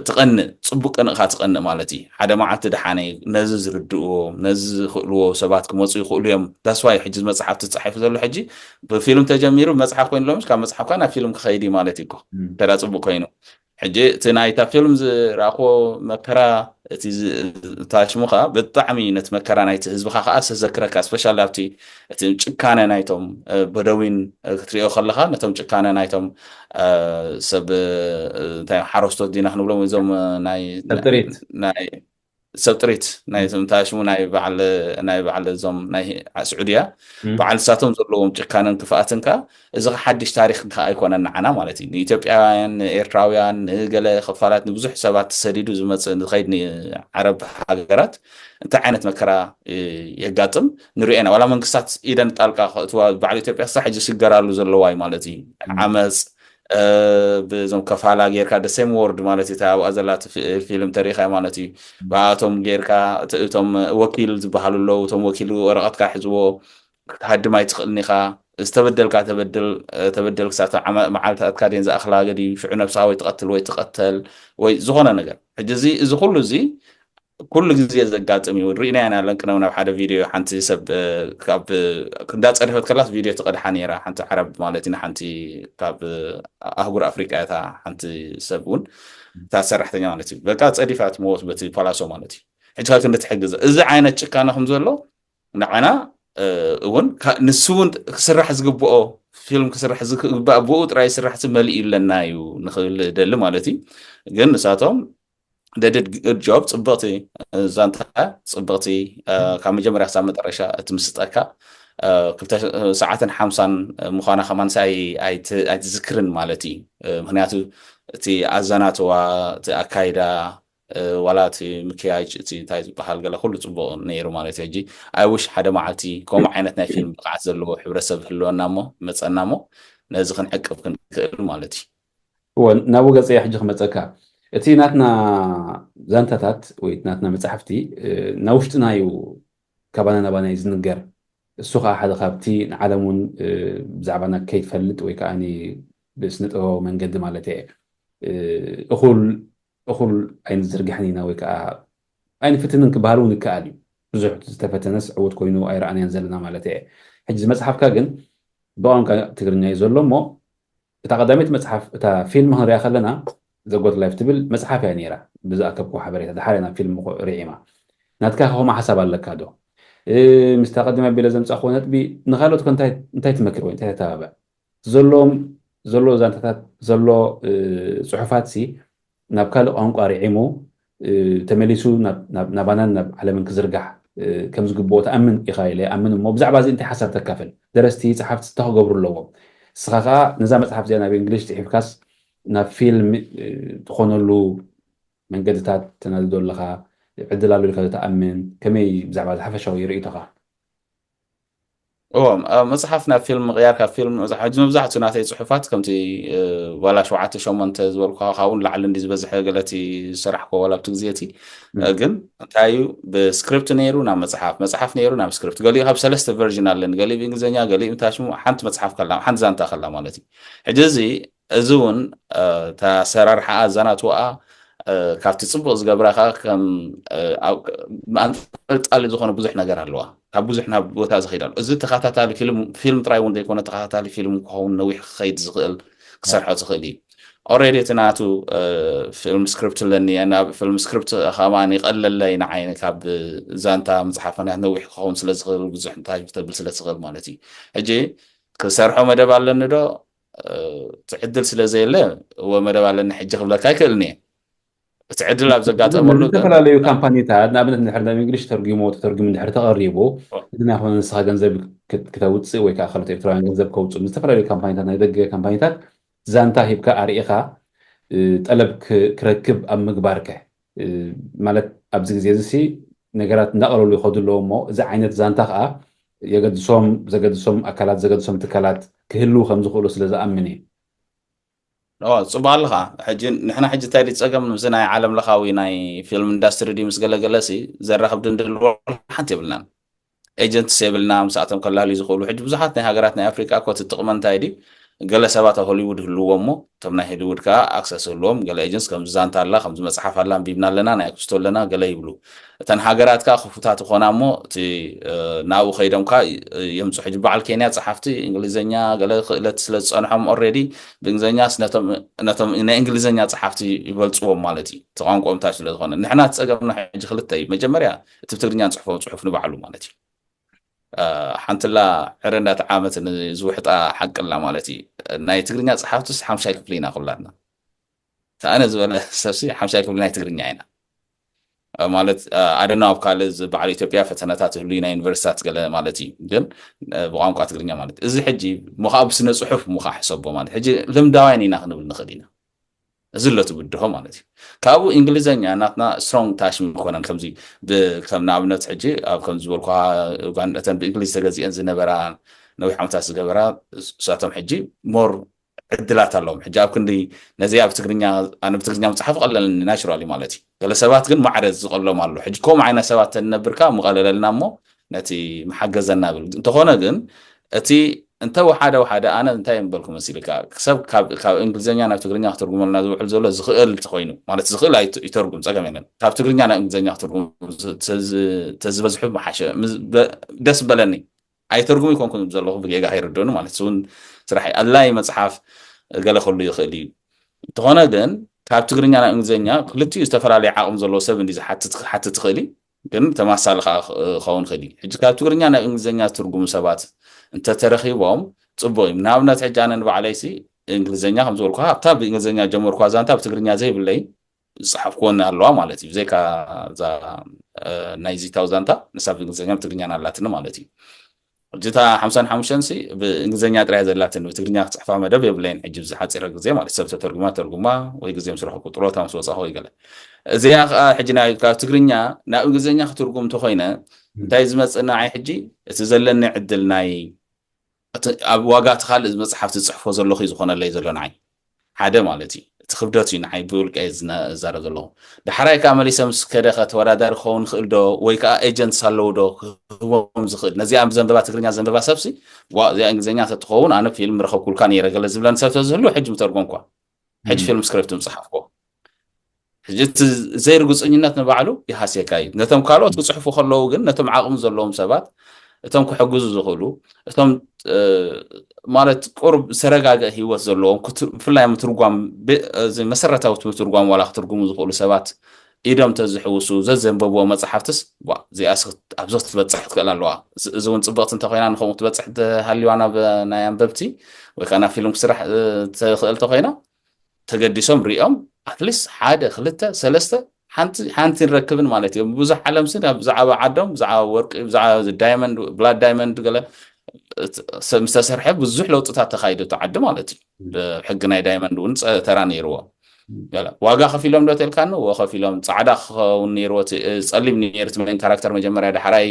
ትቐንእ፣ ፅቡቅ ቅንእካ ትቐንእ ማለት እዩ። ሓደ መዓልቲ ደሓነ ነዚ ዝርድእዎም ነዚ ዝኽእልዎ ሰባት ክመፁ ይኽእሉ እዮም። ዳስዋይ ሕጂ መፅሓፍ ተፃሒፉ ዘሎ ሕጂ ብፊልም ተጀሚሩ መፅሓፍ ኮይኑ ሎምስ ካብ መፅሓፍካ ናብ ፊልም ክኸይድ እዩ ማለት እዩ። ተዳ ፅቡቅ ኮይኑ ሕጂ እቲ ናይታ ፊልም ዝረእክዎ መከራ እቲ ታሽሙ ከዓ ብጣዕሚ ነቲ መከራ ናይቲ ህዝብካ ከዓ ዝተዘክረካ ስፔሻሊ ኣብቲ እቲ ጭካነ ናይቶም በደዊን ክትሪኦ ከለካ ነቶም ጭካነ ናይቶም ሰብ እንታይ ሓረስቶት ዲና ክንብሎም እዞም ናይ ሰብ ጥሪት ናይ በዓል ናይ በዓል እዞም ናይ ስዑድያ በዓል ንሳቶም ዘለዎም ጭካነን ክፍኣትን ከዓ እዚ ሓድሽ ታሪክ ከዓ ኣይኮነን ንዓና ማለት እዩ። ንኢትዮጵያውያን ንኤርትራውያን ንገለ ክፋላት ንብዙሕ ሰባት ተሰዲዱ ዝመፅእ ዝኸይድ ንዓረብ ሃገራት እንታይ ዓይነት መከራ የጋጥም ንሪኦ ኢና። ዋላ መንግስታት ኢደን ጣልቃ ከእትዋ በዓል ኢትዮጵያ ክሳብ ሕጂ ዝስገራሉ ዘለዋ እዩ ማለት እዩ። ዓመፅ ብዞም ከፋላ ጌርካ the same word ማለት እዩ። ኣብኣ ዘላ ፊልም ተሪኢኻ ማለት እዩ። ብኣቶም ጌርካ እቶም ወኪል ዝበሃሉ ኣለዉ። እቶም ወኪል ወረቐትካ ሒዝዎ ክትሃድም ኣይትኽእልን ኢኻ። ዝተበደልካ ተበድል ተበደል ክሳብ መዓልታትካ ደን ዝኣኽላ ገዲ ሽዑ ነብስኻ ወይ ትቐትል ወይ ትቐተል ወይ ዝኾነ ነገር። ሕጂ እዚ እዚ ኩሉ እዚ ኩሉ ግዜ ዘጋጥም እዩ። ርኢናያ ኢና ለንቅነው ናብ ሓደ ቪድዮ ሓንቲ ሰብ ካብ እንዳፀደፈት ከላስ ቪድዮ ትቐድሓ ነይራ ሓንቲ ዓረብ ማለት ኢና ሓንቲ ካብ ኣህጉር ኣፍሪቃ እታ ሓንቲ ሰብ እውን እታ ሰራሕተኛ ማለት እዩ በቃ ፀዲፋ ትመወት በቲ ፓላሶ ማለት እዩ። ሕጂ ካብ ክንዲ ትሕግዘ እዚ ዓይነት ጭካነ ከም ዘሎ ንዓና እውን ንሱ እውን ክስራሕ ዝግብኦ ፊልም ክስራሕ ዝግባእ ብኡ ጥራይ ስራሕ መሊኡ ኣለና እዩ ንክብል ደሊ ማለት እዩ። ግን ንሳቶም ደድድ ጆብ ጽብቕቲ ዛንታ ጽብቕቲ ካብ መጀመርያ ክሳብ መጠረሻ እቲ ምስጠካ ክልተ ሰዓትን ሓምሳን ምዃና ከማን ሳይ ኣይትዝክርን ማለት እዩ። ምክንያቱ እቲ ኣዘናትዋ እቲ ኣካይዳ ዋላ እቲ ምክያጅ እቲ እንታይ ዝበሃል ገለ ኩሉ ጽቡቕ ነይሩ ማለት እዩ። ሕጂ ኣይ ውሽ ሓደ መዓልቲ ከምኡ ዓይነት ናይ ፊልም ብቕዓት ዘለዎ ሕብረተሰብ ህልወና እሞ መጸና እሞ ነዚ ክንዕቅብ ክንክእል ማለት እዩ። እወ ናብኡ ገጸ ሕጂ ክመጸካ እቲ ናትና ዛንታታት ወይ ናትና መጽሓፍቲ ናብ ውሽጥና እዩ ካባና ናባና እዩ ዝንገር። እሱ ከዓ ሓደ ካብቲ ንዓለም እውን ብዛዕባና ከይትፈልጥ ወይ ከዓ ብስነ ጥበባዊ መንገዲ ማለት እየ እኹል እኹል ኣይንዝርግሕን ኢና ወይ ከዓ ኣይንፍትንን ክበሃል እውን ይከኣል እዩ። ብዙሕ ዝተፈተነስ ዕውት ኮይኑ ኣይረኣናያን ዘለና ማለት እየ። ሕጂ መፅሓፍካ ግን ብቋንቋ ትግርኛ እዩ ዘሎ እሞ እታ ቀዳመይቲ መፅሓፍ እታ ፊልም ክንሪኣ ከለና ዘጎት ላይፍ ትብል መፅሓፍ እያ ነይራ። ብዝኣከብኩ ሓበሬታ ድሓር ናብ ፊልም ርዒማ ናትካ ከኸማ ሓሳብ ኣለካ ዶ? ምስታ ቀዲማ ቢለ ዘምፃእክዎ ነጥቢ ንካልኦት እንታይ ትመክር ወይ እንታይ ተተባብዕ? ዘሎም ዘሎ ዛንታታት ዘሎ ፅሑፋት ሲ ናብ ካልእ ቋንቋ ርዒሙ ተመሊሱ ናባናን ናብ ዓለምን ክዝርጋሕ ከም ዝግብኦ ተኣምን ኢኻ ኢለ ኣምን እሞ ብዛዕባ እዚ እንታይ ሓሳብ ተካፍል? ደረስቲ ፀሓፍቲ እንታይ ክገብሩ ኣለዎም? ንስኻ ከዓ ነዛ መፅሓፍ እዚኣ ናብ እንግሊሽ ፅሒፍካስ ናብ ፊልም ትኾነሉ መንገድታት ተናድዶ ኣለኻ ዕድል ኣሎ ኢልካ ተኣምን ከመይ ብዛዕባ ዝሓፈሻዊ ርእይቶኻ? እዎ ኣብ መፅሓፍ ናብ ፊልም ምቕያር ካብ ፊልም ሕዚ መብዛሕትኡ ናተይ ፅሑፋት ከምቲ ዋላ ሸውዓተ ሸሞንተ ዝበልኩ ካብኡ ንላዕሊ እንዲ ዝበዝሐ ገለቲ ዝሰራሕኮ ዋላ ኣብቲ ግዜ እቲ ግን እንታይ እዩ ብስክሪፕት ነይሩ ናብ መፅሓፍ መፅሓፍ ነይሩ ናብ ስክሪፕት ገሊኡ ካብ ሰለስተ ቨርዥን ኣለኒ ገሊኡ ብእንግሊዝኛ ገሊኡ ታሽሙ ሓንቲ መፅሓፍ ከላ ሓንቲ ዛንታ ከላ ማለት እዩ። ሕጂ እዚ እዚ እውን እታ ኣሰራርሓኣ ኣዛናትወኣ ካብቲ ፅቡቅ ዝገብራ ከዓ ከም ኣንጠልጣሊ ዝኾነ ብዙሕ ነገር ኣለዋ። ካብ ብዙሕ ናብ ቦታ ዝኸይድ ኣሎ። እዚ ተኸታታሊ ፊልም ፊልም ጥራይ እውን ዘይኮነ ተኸታታሊ ፊልም ክኸውን ነዊሕ ክኸይድ ዝኽእል ክሰርሖ ዝኽእል እዩ። ኦሬዲ እቲ ናቱ ፊልም ስክሪፕት ኣለኒ ናብ ፊልም ስክሪፕት ከማን ይቐለለይ ንዓይ ካብ ዛንታ መፅሓፍ ምክንያት ነዊሕ ክኸውን ስለ ዝኽእል ብዙሕ እንታይ ተብል ስለ ዝኽእል ማለት እዩ። ሕጂ ክሰርሖ መደብ ኣለኒ ዶ? እቲ ዕድል ስለ ዘየለ እወ መደብ ኣለኒ ሕጂ ክብለካ ኣይክእልን እየ። እቲ ዕድል ኣብ ዘጋጠመሉ ዝተፈላለዩ ካምፓኒታት ንኣብነት ንድሕር ናብ እንግሊሽ ተርጉሞ ተተርጉም እንድሕር ተቐሪቡ እዚ ናይ ኮነ ንስኻ ገንዘብ ክተውፅእ ወይ ከዓ ካልኦት ኤርትራውያን ገንዘብ ከውፅኡ ዝተፈላለዩ ካምፓኒታት ናይ ደገ ካምፓኒታት ዛንታ ሂብካ ኣርኢኻ ጠለብ ክረክብ ኣብ ምግባርከ ማለት ኣብዚ ግዜ እዚ ነገራት እንዳቐለሉ ይኸዱ ኣለዉ እሞ እዚ ዓይነት ዛንታ ከዓ የገድሶም ዘገድሶም ኣካላት ዘገድሶም ትካላት ክህልው ከም ዝኽእሉ ስለ ዝኣምን እዩ። ጽቡቅ ኣለኻ። ሕጂ ንሕና ሕጂ እንታይ ድዩ ጸገም፣ ምስዚ ናይ ዓለም ለኻዊ ናይ ፊልም ኢንዳስትሪ ድዩ ምስ ገለገለ ሲ ዘራኽብ ድንድል ሓንቲ የብልናን። ኤጀንትስ የብልና፣ ምስኣቶም ከላልዩ ዝኽእሉ። ሕጂ ብዙሓት ናይ ሃገራት ናይ ኣፍሪቃ እኮ እቲ ጥቕሚ እንታይ ድዩ? ገለ ሰባት ኣብ ሆሊውድ ህልውዎ እሞ እቶም ናይ ሆሊውድ ከኣ ኣክሰስ ህልዎም። ገለ ኤጀንትስ ከምዚ ዛንታ ኣላ፣ ከምዚ መጽሓፍ ኣላ፣ ኣንቢብና ኣለና፣ ናይ ኣክስቶ ኣለና ገለ ይብሉ። እተን ሃገራት ከኣ ክፉታት ይኾና እሞ እቲ ናብኡ ከይዶም ከኣ የምጽኡ። ሕጂ በዓል ኬንያ ጸሓፍቲ እንግሊዝኛ ገለ ክእለት ስለ ዝጸንሖም ኦሬዲ ብእንግሊዝኛ ነቶም ናይ እንግሊዝኛ ጸሓፍቲ ይበልጽዎም ማለት እዩ። እቲ ቋንቋኦም እንታይ ስለ ዝኾነ። ንሕና እቲ ጸገምና ሕጂ ክልተ እዩ። መጀመርያ እቲ ብትግርኛ ንጽሕፎ ጽሑፍ ንባዕሉ ማለት እዩ። ሓንትላ ዕረ እንዳተዓመት ዝውሕጣ ሓቅላ ማለት እዩ። ናይ ትግርኛ ጸሓፍትስ ሓምሻይ ክፍሊ ኢና ኩላትና። ኣነ ዝበለ ሰብሲ ሓምሻይ ክፍሊ ናይ ትግርኛ ኢና ማለት ኣደና ኣብ ካልእ በዓል ኢትዮጵያ ፈተነታት ህሉ ናይ ዩኒቨርሲታት ገለ ማለት እዩ። ግን ብቋንቋ ትግርኛ ማለት እዚ ሕጂ ምኻ ብስነ ጽሑፍ ምኻ ሕሰቦ ማለት ሕጂ ልምዳውያን ኢና ክንብል ንኽእል ኢና። እዚ ለቱ ብድሆ ማለት እዩ። ካብኡ እንግሊዘኛ ናትና ስትሮንግ ታሽ ምኮነን ከምዚ ከም ንኣብነት ሕጂ ኣብ ከም ዝበልኳ እተን ብእንግሊዝ ተገዚአን ዝነበራ ነዊሕ ዓመታት ዝገበራ እሳቶም ሕጂ ሞር ዕድላት ኣለዎም። ሕጂ ኣብ ክንዲ ነዚኣ ብትግርኛ ኣነ ብትግርኛ ምፅሓፍ ቀለልኒ ናቹራሊ ማለት እዩ። ገለ ሰባት ግን ማዕረ ዝቐሎም ኣሎ። ሕጂ ከምኡ ዓይነት ሰባት ተንነብርካ ምቐለለልና እሞ ነቲ መሓገዘና ብል እንተኾነ ግን እቲ እንተ ወሓደ ወሓደ ኣነ እንታይ ምበልኩ መሲልካ፣ ሰብ ካብ ካብ እንግሊዝኛ ናብ ትግርኛ ክትርጉመልና ዝውዕል ዘሎ ዝኽእል እንተኾይኑ፣ ማለት ዝኽእል ኣይት- ይተርጉም፣ ጸገም የለን። ካብ ትግርኛ ናብ እንግሊዝኛ ክትርጉም ተ- ተዝበዝሑ ምሓሸ፣ ምስ- በ- ደስ በለኒ። ኣይተርጉም ይኮንኩን ዘለኹ፣ ብጌጋ ኣይርድኡኒ ማለት እውን ስራሕ ኣላይ መጽሓፍ ገለ ከሉ ይኽእል እዩ። እንተኾነ ግን ካብ ትግርኛ ናብ እንግሊዝኛ ክልቲኡ ዝተፈላለየ ዓቕሚ ዘለዎ ሰብ እንዲ ዝሓትት ክትሓትት ትኽእል እዩ። ግን ተማሳሊ ከዓ ክኸውን ይኽእል እዩ። ሕጂ ካብ ትግርኛ ናብ እንግሊዝኛ ዝትርጉሙ ሰባት እንተተረኺቦም ጽቡቕ እዩ። ንኣብነት ሕጂ ኣነ ንባዕለይሲ እንግሊዝኛ ከም ዝበልኩ ኣብታ ብእንግሊዝኛ ጀመርኳ ዛንታ ብትግርኛ ዘይብለይ ዝጸሓፍኩወን ኣለዋ ማለት እዩ። ብዘይካ እዛ ናይዚታው ዛንታ ንሳ ብእንግሊዝኛ ብትግርኛ ኣላትኒ ማለት እዩ። ሕጂ እታ ሓምሳን ሓሙሽተን ሲ ብእንግሊዝኛ ጥራይ ዘላትን ብትግርኛ ክጽሕፋ መደብ የብለይን። ሕጂ ብዝሓፂረ ግዜ ማለት ሰብ ተተርጉማ ተርጉማ ወይ ግዜ ምስ ረኸብኩ ጥሮታ ምስ ወፃኹ ወይ ገለ እዚኣ ከዓ ሕጂ ናይ ካብ ትግርኛ ናብ እንግሊዝኛ ክትርጉም እንተኮይነ እንታይ ዝመፅእ ንዓይ ሕጂ እቲ ዘለኒ ዕድል ናይ እቲ ኣብ ዋጋ እቲ ካልእ መፅሓፍ ዝፅሕፎ ዘለኹ እዩ ዝኾነለይ ዘሎ ንዓይ ሓደ ማለት እዩ። እቲ ክብደት እዩ ንዓይ ብውልቀ ዝዛረብ ዘለኹ። ዳሕራይ ከዓ መሊሰ ምስ ከደ ተወዳዳሪ ክኸውን ክእል ዶ ወይ ከዓ ኤጀንትስ ኣለዉ ዶ ክህቦም ዝኽእል ነዚኣ ብዘንበባ ትግርኛ ዘንበባ ሰብሲ ዋ እዚኣ እንግሊዝኛ ተትኸውን ኣነ ፊልም ረኸብኩልካ ነይረ ገለ ዝብለን ሰብ ተዝህሉ ሕጂ ምተርጎምኳ ሕጂ ፊልም ስክሪፕት ምፅሓፍኮ ሕጂ እቲ ዘይርግፅኝነት ንባዕሉ ይሃስየካ እዩ። ነቶም ካልኦት ክፅሕፉ ከለዉ ግን ነቶም ዓቕሚ ዘለዎም ሰባት እቶም ክሕግዙ ዝኽእሉ እቶም ማለት ቁሩብ ዝተረጋገ ህይወት ዘለዎም ብፍላይ ምትርጓም መሰረታዊ ምትርጓም ዋላ ክትርጉሙ ዝኽእሉ ሰባት ኢዶም ተዝሕውሱ ዘዘንበብዎ መፅሓፍትስ እዚኣ ኣብዚ ክትበፅሕ ክትክእል ኣለዋ። እዚ እውን ፅብቕቲ እንተኮይና ንከምኡ ክትበፅሕ ተሃልዋ ናብ ናይ ኣንበብቲ ወይ ከዓ ናብ ፊልም ክስራሕ ትኽእል እንተኮይና ተገዲሶም ሪኦም ኣትሊስት ሓደ ክልተ ሰለስተ ሓንቲ ሓንቲ ንረክብን ማለት እዮም። ብዙሕ ዓለም ስን ኣብ ብዛዕባ ዓዶም ብዛዕባ ወርቂ ብዛዕባ ዳይመንድ ብላድ ዳይመንድ ገለ ምስ ተሰርሐ ብዙሕ ለውጥታት ተካይዱ እቲ ዓዲ ማለት እዩ። ሕጊ ናይ ዳይመንድ እውን ተራ ነይርዎ። ዋጋ ከፊሎም ዶ ተልካኒ ወ ከፊሎም ፃዕዳ ክኸውን ነይርዎ ጸሊም ነይሩ እቲ ሜን ካራክተር መጀመርያ ዳሕራይ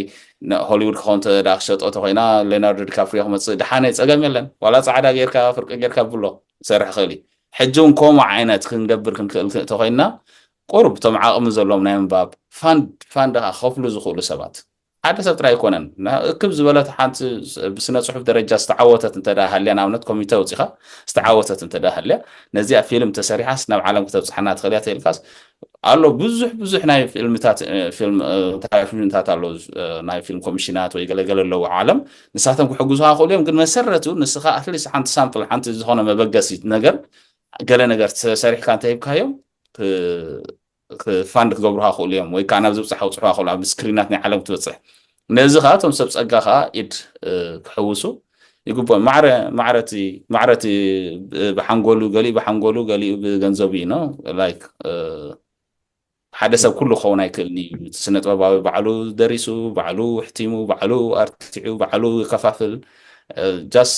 ሆሊውድ ክኸውን ክሸጦ ተኮይና ሌናርዶ ዲካፕሪዮ ክመፅእ ድሓነ ፀገም የለን ዋላ ፃዕዳ ጌርካ ፍርቂ ጌርካ ብሎ ሰርሕ ክእል እዩ። ሕጂ እውን ከምኡ ዓይነት ክንገብር ክንክእል ተኮይና ቁሩብ እቶም ዓቕሚ ዘለዎም ናይ ምንባብ ፋንድ ፋንድ ከዓ ከፍሉ ዝኽእሉ ሰባት ሓደ ሰብ ጥራይ ኣይኮነን እክብ ዝበለት ሓንቲ ብስነ ፅሑፍ ደረጃ ዝተዓወተት እንተ ሃልያ ንኣብነት ኮሚተ ውፂኻ ዝተዓወተት እንተ ሃልያ ነዚኣ ፊልም ተሰሪሓስ ናብ ዓለም ክተብፅሓና ትኽእል እያ ተልካስ ኣሎ ብዙሕ ብዙሕ ናይ ፊልምታት ፊልም ታት ኣሎ ናይ ፊልም ኮሚሽናት ወይ ገለገለ ኣለዎ ዓለም ንሳቶም ክሕግዙካ ክእሉ እዮም ግን መሰረቱ ንስኻ ኣትሊስት ሓንቲ ሳምፕል ሓንቲ ዝኾነ መበገሲት ነገር ገለ ነገር ተሰሪሕካ እንተ ሂብካዮም ፋንድ ክገብሩካ ክእሉ እዮም ወይ ከዓ ናብ ዝብፅሕ ኣውፅሑካ ክእሉ ኣብ ስክሪናት ናይ ዓለም ክትበፅሕ ነዚ ከዓ እቶም ሰብ ፀጋ ከዓ ኢድ ክሕውሱ ይግብኦም ማዕረቲ ማዕረቲ ብሓንጎሉ ገሊኡ ብሓንጎሉ ገሊኡ ብገንዘቡ እዩ ነው ላይክ ሓደ ሰብ ኩሉ ክኸውን ኣይክእልን እዩ ስነ ጥበባዊ ባዕሉ ደሪሱ ባዕሉ ሕቲሙ ባዕሉ ኣርቲዑ ባዕሉ ይከፋፍል ጃስ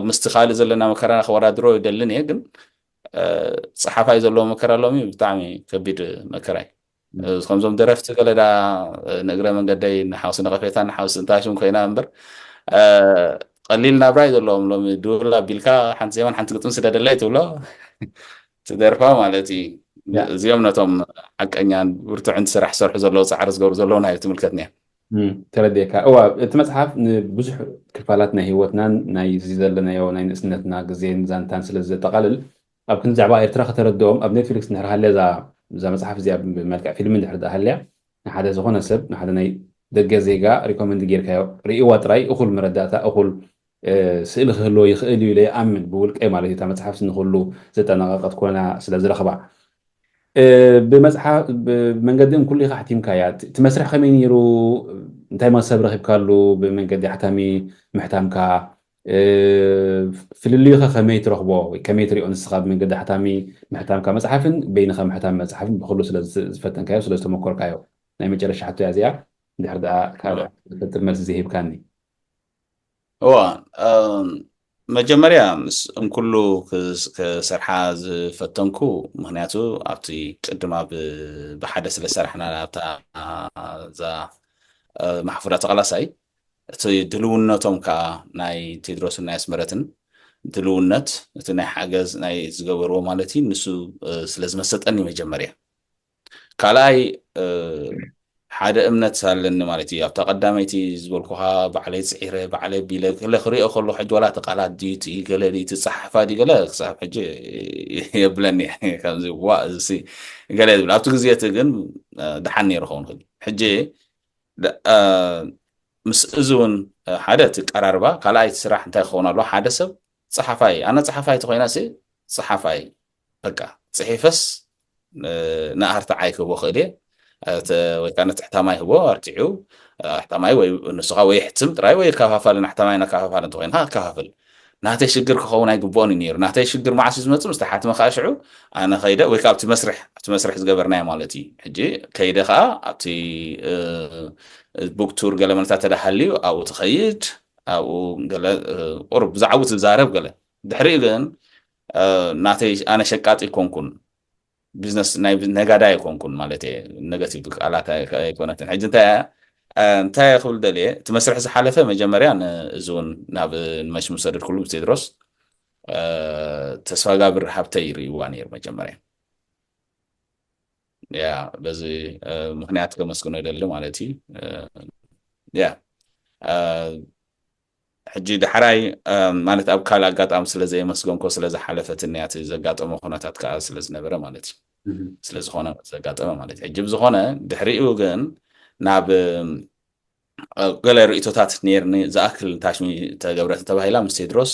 ምስቲ ካልእ ዘለና መከራ ክወዳድሮ ይደልን እየ ግን ፀሓፋይ ዘለዎ መከራ ሎሚ ብጣዕሚ ከቢድ መከራ እዩ ከምዞም ደረፍቲ ገለ ዳ ንእግረ መንገደይ ንሓውሲ ነቐፌታ ንሓውሲ እንታይ ሽም ኮይና እምበር ቀሊል ናብራ እዩ ዘለዎም ሎሚ ድውል ኣቢልካ ሓንቲ ዜማን ሓንቲ ግጥም ስደደለይ ትብሎ ትደርፋ ማለት እዩ እዚኦም ነቶም ሓቀኛን ብርቱዕን ስራሕ ዝሰርሑ ዘለዉ ፃዕሪ ዝገብሩ ዘለዉ ናይ ትምልከትኒ እያ ተረዲእካ እዋ እቲ መፅሓፍ ንብዙሕ ክፋላት ናይ ህይወትናን ናይ እዚ ዘለናዮ ናይ ንእስነትና ግዜን ዛንታን ስለ ዘጠቃልል ኣብ ክንዲ ዛዕባ ኤርትራ ከተረድኦም ኣብ ኔትፍሊክስ እንድሕር ሃልያ እዛ እዛ መፅሓፍ እዚኣ ብመልክዕ ፊልም እንድሕር ደኣ ሃልያ ንሓደ ዝኾነ ሰብ ንሓደ ናይ ደገ ዜጋ ሪኮመንድ ጌርካዮ ርእይዋ ጥራይ እኹል መረዳእታ እኹል ስእሊ ክህልዎ ይኽእል እዩ ኢለ ይኣምን ብውልቀይ ማለት እዩ እታ መፅሓፍ ንኩሉ ዘጠናቐቀት ኮይና ስለ ዝረኽባ ብመፅሓፍ ብመንገዲ እንኩሉ ኢኻ ሕቲምካያ እቲ መስርሕ ከመይ ነይሩ እንታይ መሰብ ረኺብካሉ ብመንገዲ ሓታሚ ምሕታምካ ፍልልዩ ከ ከመይ ትረኽቦ ወይ ከመይ ትሪኦ ንስኻ ብመንገዲ ሓታሚ ምሕታምካ መፅሓፍን በይንኻ ምሕታም መፅሓፍን ብኩሉ ስለ ዝፈተንካዮ ስለ ዝተመኮርካዮ ናይ መጨረሻ ሕቶ እያ እዚኣ እንድሕር ደኣ ካልእ ዝፈጥር መልሲ ዝሂብካኒ እዋ መጀመርያ ምስ እንኩሉ ክሰርሓ ዝፈተንኩ ምክንያቱ ኣብቲ ቅድማ ብሓደ ስለ ሰራሕና ኣብታ እዛ ማሕፉራ ተቃላሳይ እቲ ድልውነቶም ከዓ ናይ ቴድሮስን ናይ ኣስመረትን ድልውነት እቲ ናይ ሓገዝ ናይ ዝገበርዎ ማለት እዩ ንሱ ስለ ዝመሰጠኒ መጀመርያ ካልኣይ ሓደ እምነት ኣለኒ ማለት እዩ። ኣብታ ቀዳመይቲ ዝበልኩኻ ባዕለይ ጽዒረ፣ ባዕለይ ቢለ፣ ገለ ክሪኦ ከሎ ሕጂ ዋላ እቲ ቃላት ድዩ፣ እቲ ገለ ድዩ፣ እቲ ጸሓፋ ድዩ፣ ገለ ክሳብ ሕጂ የብለኒ። ከምዚ ዋ፣ እዚ ገለ ዝብል። ኣብቲ ግዜ እቲ ግን፣ እ፣ ደሓን ነይሩ ክኸውን ይኽእል። ሕጂ ደ-፣ እ፣ ምስ እዚ እውን፣ እ፣ ሓደ እቲ ቀራርባ፣ ካልኣይ እቲ ስራሕ እንታይ ክኸውን ኣለዎ? ሓደ ሰብ ጸሓፋይ፣ ኣነ ጸሓፋይ ተኾይነ ሲ ጸሓፋይ፣ በቃ ጽሒፈስ፣ እ፣ ንኣርትዓይ ክህቦ ክእል እየ። እቲ፣ ወይ ከዓ ነቲ ሕታማይ ህቦ ኣርቲዑ፣ እ፣ ኣሕታማይ ወይ ንስኻ ወይ ሕትም ጥራይ ወይ ኣከፋፋልን ኣሕታማይን ኣከፋፋልን እንተኾይንካ ኣከፋፍል። ናተይ ሽግር ክኸውን ኣይግብኦን እዩ ነይሩ። ናተይ ሽግር መዓስ እዩ ዝመጽእ? ምስ ተሓትመ ከዓ ሽዑ ኣነ ከይደ ወይ ከዓ ኣብቲ መስርሕ፣ ኣብቲ መስርሕ ዝገበርናዮ ማለት እዩ። ሕጂ ከይደ ከዓ ኣብቲ፣ እ፣ ቡክ ቱር ገለ መለታት ተዳሃልዩ ኣብኡ ትኸይድ፣ ኣብኡ ገለ፣ እ፣ ቁሩብ ብዛዕባኡ ትዛረብ ገለ። ድሕሪኡ ግን፣ እ፣ ናተይ ኣነ ሸቃጢ ኣይኮንኩን፣ ቢዝነስ ናይ ቢ-፣ ነጋዳይ ኣይኮንኩን ማለት እየ። ኔጋቲቭ ቃላት ኣይ-፣ ኣይኮነትን። ሕጂ እንታይ እያ፣ እ፣ እንታይ እየ ክብል ደልየ፣ እቲ መስርሕ ዝሓለፈ መጀመርያ ን-፣ እዚ እውን ናብ፣ እ፣ ንመሽሙ ሰደድኩሉ ምስ ቴድሮስ፣ እ፣ ተስፋጋብር ሃብተይ ይርእይዋ ነይሩ መጀመርያ። ያ፣ በዚ፣ እ፣ ምኽንያት ከመስግኖ ይደሊ ማለት እዩ። እ፣ ያ፣ እ፣ ሕጂ ዳሕራይ፣ እ፣ ማለት ኣብ ካልእ ኣጋጣሚ ስለ ዘየመስገንኮ ስለ ዝሓለፈትኒ እያ፣ እቲ ዘጋጠመ ኩነታት ከዓ ስለ ዝነበረ ማለት እዩ። እህ። ስለ ዝኾነ ዘጋጠመ ማለት እዩ። ሕጂ ብዝኾነ ድሕሪኡ ግን ናብ፣ እ፣ ገለ ርእይቶታት ነይርኒ፣ ዝኣክል ታሽሚ ተገብረት ተባሂላ ምስ ቴድሮስ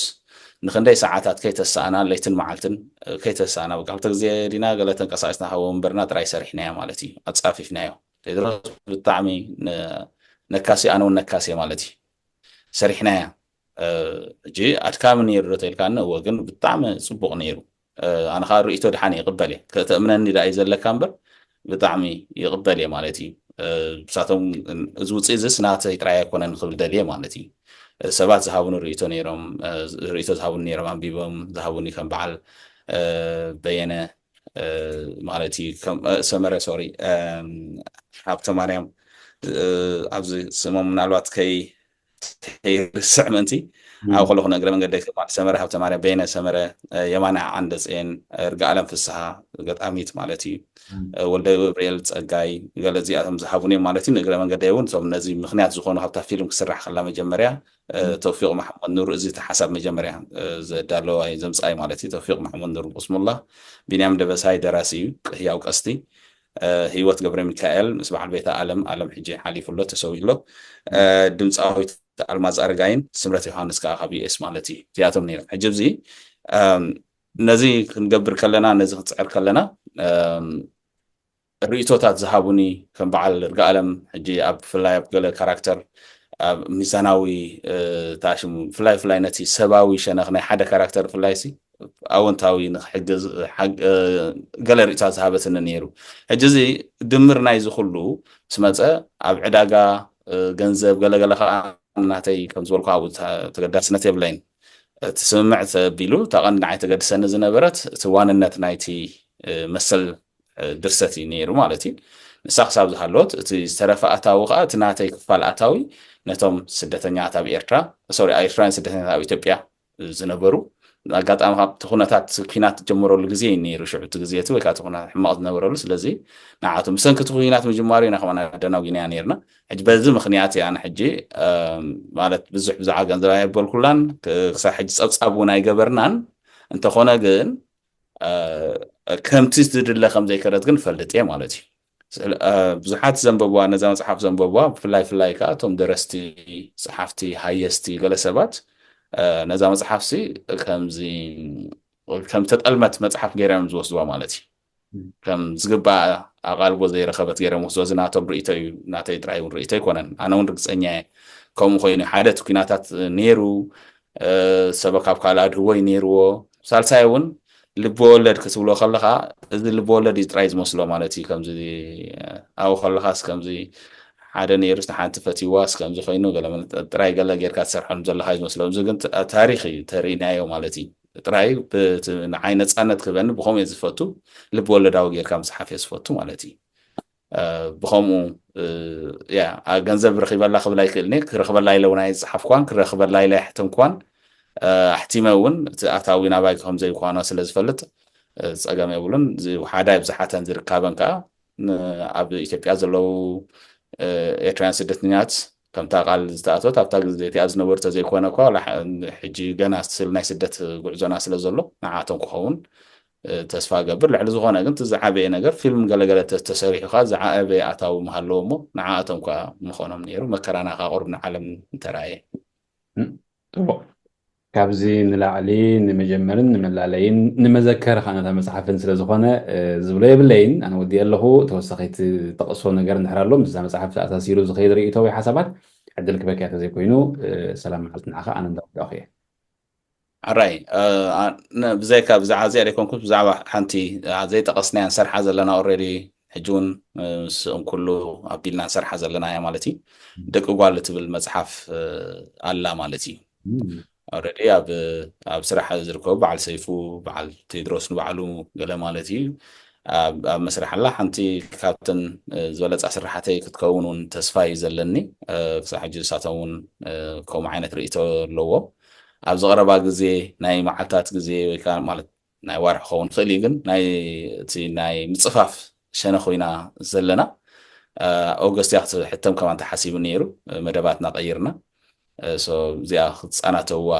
ንኽንደይ ሰዓታት ከይተሰኣና፣ ለይትን መዓልትን፣ እ፣ ከይተሰኣና፣ በቃ፣ ኣብቲ ግዜ ዲና ገለ ተንቀሳቒስና ካብ ወንበርና ጥራይ ሰሪሕናዮ ማለት እዩ፣ ኣጻፊፍናዮ። ቴድሮስ ብጣዕሚ ነ-፣ ነካሲ፣ ኣነ እውን ነካሲ ማለት እዩ። ሰሪሕናያ። እ፣ ሕጂ ኣድካሚ ነይሩ ዶ ተልካኒ? እወ፣ ግን ብጣዕሚ ጽቡቕ ነይሩ። እ፣ ኣነ ኸኣ ርእይቶ ደሓን ይቕበል እየ። ከተእምነኒ ደኣ እዩ ዘለካ እምበር፣ ብጣዕሚ ይቕበል እየ ማለት እዩ። እ፣ ንሳቶም፣ እዚ ውጽእ እዚስ ናተይ ጥራይ ኣይኮነን ክብል ደልየ ማለት እዩ። እ፣ ሰባት ዝሃቡኒ ርእይቶ ነይሮም፣ እ፣ ርእይቶ ዝሃቡኒ ነይሮም፣ ኣንቢቦም ዝሃቡኒ ከም በዓል፣ እ፣ በየነ፣ እ፣ ማለት እዩ፣ ከም፣ እ፣ ሰመረ፣ ሶሪ፣ እም፣ ሃብተ ማርያም፣ እ፣ ኣብዚ ስሞም ምናልባት ከይ-፣ ከይርስዕ ምእንቲ፣ እም። ኣብ ከለኹ ንእግረ መንገደይ ከም ሰመረ ሃብተ ማርያም፣ በየነ ሰመረ፣ እ፣ የማነ ዓንደጽየን፣ እ፣ ርግኣለም ፍስሃ፣ ገጣሚት ማለት እዩ፣ እም። እ፣ ወልደ ገብርኤል ጸጋይ፣ ገለ እዚኣቶም ዝሃቡኒ እዮም ማለት እዩ። ንእግረ መንገደይ እውን እቶም ነዚ ምኽንያት ዝኾኑ፣ ካብታ ፊልም ክስራሕ ከላ መጀመርያ፣ እ፣ እም። ተውፊቕ መሓመድ ኑር፣ እዚ እቲ ሓሳብ መጀመርያ፣ እ፣ ዘዳለዋይ ዘምጻኣይ ማለት እዩ። ተውፊቕ መሓመድ ኑር ቁስሙላ፣ ቢንያም ደበሳይ ደራሲ እዩ፣ ህያው ቀስቲ፣ እ፣ ህይወት ገብረ ሚካኤል ምስ በዓል ቤታ ኣለም፣ ኣለም ሕጂ ሓሊፉ ኣሎ፣ ተሰዊኡ ኣሎ። እ፣ ድምጻዊት ኣልማዝ ኣረጋይን ስምረት ዮሃንስ ከኣ ካብ ዩ ኤስ ማለት እዩ። እዚኣቶም ነይሮም። ሕጂ ኣብዚ፣ እም፣ ነዚ ክንገብር ከለና፣ ነዚ ክንጽዕር ከለና፣ እም፣ ርእይቶታት ዝሃቡኒ ከም በዓል ርግኣለም፣ ሕጂ ኣብ ብፍላይ ኣብ ገለ ካራክተር ኣብ ሚዛናዊ፣ እ፣ ተኣሽሙ፣ ብፍላይ፣ ብፍላይ ነቲ ሰባዊ ሸነኽ ናይ ሓደ ካራክተር ብፍላይ ሲ ኣወንታዊ ንክሕግዝ፣ ሓግ-፣ እ፣ ገለ ርእይቶታት ዝሃበትኒ ነይሩ። ሕጂ እዚ ድምር ናይዚ ኩሉ ምስ መጸ ኣብ ዕዳጋ፣ እ፣ ገንዘብ ገለ ገለ ከኣ ናተይ ከም ዝበልኩ ኣብኡ ተ-፣ ተገዳስነት የብለይን። እቲ ስምምዕ ተቢሉ እታ ቀንዲ ንዓይ ተገድሰኒ ዝነበረት እቲ ዋንነት ናይቲ፣ እ፣ መሰል፣ እ፣ ድርሰት እዩ ነይሩ ማለት እዩ። ንሳ ክሳብ ዝሃለወት እቲ ዝተረፈ ኣታዊ ከኣ እቲ ናተይ ክፋል ኣታዊ ነቶም ስደተኛታት ኣብ ኤርትራ፣ ሶሪ፣ ኤርትራውያን ስደተኛታት ኣብ ኢትዮጵያ ዝነበሩ፣ ኣጋጣሚ ካብቲ ኩነታት ኲናት ዝጀመረሉ ግዜ እዩ ነይሩ፣ ሽዑ እቲ ግዜ እቲ ወይ ከዓ እቲ ኩነታት ሕማቕ ዝነበረሉ። ስለዚ ንዓቱ ብሰንኪ እቲ ኲናት ምጅማሩ ኢና ከማን ኣደናጒናያ ነይርና። ሕጂ በዚ ምኽንያት እያ ኣነ ሕጂ፣ እም፣ ማለት ብዙሕ ብዛዕባ ገንዘብ ኣየበልኩላን፣ ክ-፣ ክሳብ ሕጂ ጸብጻብ እውን ኣይገበርናን። እንተኾነ ግን፣ እ፣ ከምቲ ዝድለ ከም ዘይከደት ግን እፈልጥ እየ ማለት እዩ። ስለ-፣ እ፣ ብዙሓት ዘንበብዋ፣ ነዛ መጽሓፍ ዘንበብዋ፣ ብፍላይ፣ ፍላይ ከኣ እቶም ደረስቲ፣ ጸሓፍቲ፣ ሃየስቲ፣ ገለ ሰባት፣ እ፣ ነዛ መጽሓፍሲ ከምዚ፣ ከም ተጠልመት መጽሓፍ ገይሮም እዮም ዝወስድዋ ማለት እዩ። ከም ዝግባእ ኣቓልቦ ዘይረኸበት ገይሮም ወስዶ፣ እዚ ናቶም ርእይቶ እዩ፣ ናተይ ጥራይ እውን ርእይቶ ኣይኮነን። ኣነ እውን ርግጸኛ እየ ከምኡ ኮይኑ። ሓደ እቲ ኲናታት ነይሩ፣ እ፣ ሰበ ካብ ካልእ ኣድህቦ እዩ ነይርዎ። ሳልሳይ እውን ልቢ ወለድ ክትብሎ ከለኻ፣ እዚ ልቢ ወለድ እዩ ጥራይ ዝመስሎ ማለት እዩ። ከምዚ ኣብኡ ከለኻስ ከምዚ ሓደ ነይሩስ ንሓንቲ ፈትይዋስ ከምዚ ኮይኑ ገለ መለ-፣ ጥራይ ገለ ጌርካ ትሰርሖም ዘለኻ እዩ ዝመስሎም። እዚ ግን ት-፣ ታሪኽ እዩ ተርእይናዮ ማለት እዩ። ጥራይ ብቲ ንዓይ ነጻነት ክህበኒ ብኸምኡ እየ ዝፈቱ፣ ልቢ ወለዳዊ ጌርካ ምጽሓፍ እየ ዝፈቱ ማለት እዩ። እ፣ ብኸምኡ፣ እ፣ ያ፣ ኣ፣ ገንዘብ ረኺበላ ክብል ኣይክእልን እየ። ክረኽበላ ኢለ እውን ኣይዝጸሓፍኳን፣ ክረኽበላ ኢለ ኣይሕተምኳን። እ፣ ኣሕቲመ እውን እቲ ኣታዊ ናባይ ከም ዘይኳኖ ስለ ዝፈልጥ፣ እ፣ ጸገም የብሉን። እዚ ሓደ ኣይብዝሓተን ዝርካበን ከኣ ን-፣ ኣብ ኢትዮጵያ ዘለዉ ኤርትራውያን ስደተኛት ከምታ ቃል ዝተኣተወት ኣብታ ግዜ እቲኣ ዝነበሩ ተዘይኮነ እኳ ሕጂ ገና ስል ናይ ስደት ጉዕዞና ስለ ዘሎ ንዓቶም ክኸውን ተስፋ ገብር። ልዕሊ ዝኾነ ግን ዝዓበየ ነገር ፊልም ገለገለ ተሰሪሑ ከዓ ዝዓበየ ኣታዊ ምሃለዎ እሞ ንዓኣቶም ከዓ ምኾኖም ነይሩ። መከራና ከዓ ቁሩብ ንዓለም እንተረኣየ። ጽቡቕ። ካብዚ ንላዕሊ ንመጀመርን ንመላለይን ንመዘከሪ ከኣ ነታ መጽሓፍን ስለ ዝኾነ ዝብሎ የብለይን። ኣነ ወዲ ኣለኹ። ተወሳኺ ትጠቕሶ ነገር እንድሕር ኣሎ ምስዛ መጽሓፍ ተኣሳሲሩ ዝኸይድ ርእይቶ ወይ ሓሳባት ዕድል ክበክያ ተዘይኮይኑ ሰላም መዓልቲ ንዓኻ። ኣነ እንዳወዳእኹ እየ። ኣራይ ብዛይካ ብዛዕባ እዚኣ ዘይኮንኩስ ብዛዕባ ሓንቲ ዘይጠቐስናያ ንሰርሓ ዘለና ኦልሬዲ ሕጂ እውን ምስ እንኩሉ ኣቢልና ንሰርሓ ዘለና እያ ማለት እዩ። ደቂ ጓል እትብል መፅሓፍ ኣላ ማለት እዩ። ኦልሬዲ ኣብ ኣብ ስራሕ ዝርከቡ በዓል ሰይፉ በዓል ቴድሮስ ንባዕሉ ገለ ማለት እዩ ኣብ ኣብ መስርሕ ኣላ። ሓንቲ ካብተን ዝበለፃ ስራሕተይ ክትከውን እውን ተስፋ እዩ ዘለኒ። ክሳብ ሕጂ ንሳቶም እውን ከምኡ ዓይነት ርእይቶ ኣለዎም። ኣብዚ ቀረባ ግዜ ናይ መዓልታት ግዜ ወይ ከዓ ማለት ናይ ዋርሒ ክኸውን ይኽእል እዩ፣ ግን ናይ እቲ ናይ ምፅፋፍ ሸነኽ ኢና ዘለና። ኦገስት እያ ክትሕተም ከማን ተሓሲቡ ነይሩ። መደባትና ቀይርና እዚኣ ክትፃናተዋ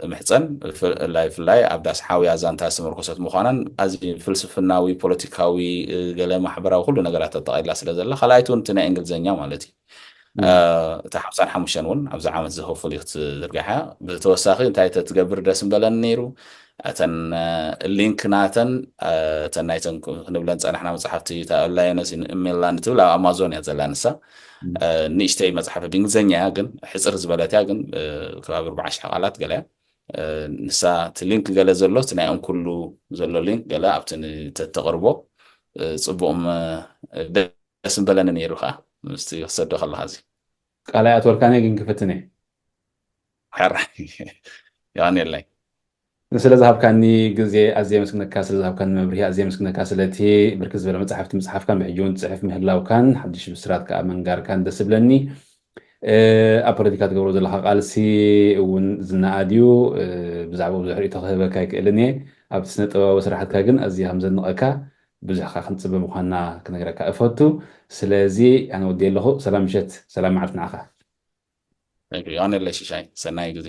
እምሕፀን። ብፍላይ ኣብ ዳስ ሓውያ ዛንታ ዝተመርኮሰት ምዃናን ኣዚ ፍልስፍናዊ፣ ፖለቲካዊ፣ ገለ ማሕበራዊ ኩሉ ነገራት ኣጠቓሊላ ስለ ዘላ፣ ካልኣይቲ እውን እቲ ናይ እንግሊዝኛ ማለት እዩ። እታ ሓምሳን ሓሙሽተን እውን ኣብዚ ዓመት እዚ ሆፉሊ ክትዝርጋሕ እያ። ብተወሳኺ እንታይ ተትገብር ደስ ምበለኒ ነይሩ፣ እተን ሊንክ ናተን እተን ናይተን ክንብለን ፀናሕና መፅሓፍቲ እታ ኦንላይነስ ኢሜላን ትብል ኣብ ኣማዞን እያ ዘላ ንሳ። ንእሽተይ መፅሓፍ ብእንግሊዝኛ እያ ግን ሕፅር ዝበለት እያ ግን ከባቢ ኣርባዓ ሽሕ ቃላት ገለ እያ። ንሳ እቲ ሊንክ ገለ ዘሎ እቲ ናይ እንኩሉ ዘሎ ሊንክ ገለ ኣብቲ ተተቕርቦ ፅቡቕ ደስ ምበለኒ ነይሩ ከዓ ምስቲ ክሰዶ ከለካ እዚ ቃላይ ኣትወልካኒ ግን ክፍትነ ሕራይ የቐንየለይ። ስለ ዝሃብካኒ ግዜ ኣዝየ የመስግነካ፣ ስለ ዝሃብካኒ መብርሂ ኣዝየ የመስግነካ። ስለቲ ብርክት ዝበለ መጽሓፍቲ ምጽሓፍካን ብሕጂ እውን ትጽሕፍ ምህላውካን ሓድሽ ብስራት ከኣ መንጋርካን ደስ ዝብለኒ። ኣብ ፖለቲካ ትገብሮ ዘለኻ ቃልሲ እውን ዝነኣድ እዩ። ብዛዕባኡ ብዙሕ ርእይቶ ክህበካ ኣይክእልን እየ። ኣብቲ ስነ ጥበባዊ ስራሓትካ ግን ኣዝየ ከም ዘድንቐካ ብዙሕ ከኣ ክንጽበ ምዃንና ክነግረካ እፈቱ። ስለዚ ኣነ ወዲ ኣለኹ። ሰላም ምሸት፣ ሰላም መዓልቲ ንዓኻ። ይቐንየለይ ሽሻይ፣ ሰናይ ግዜ።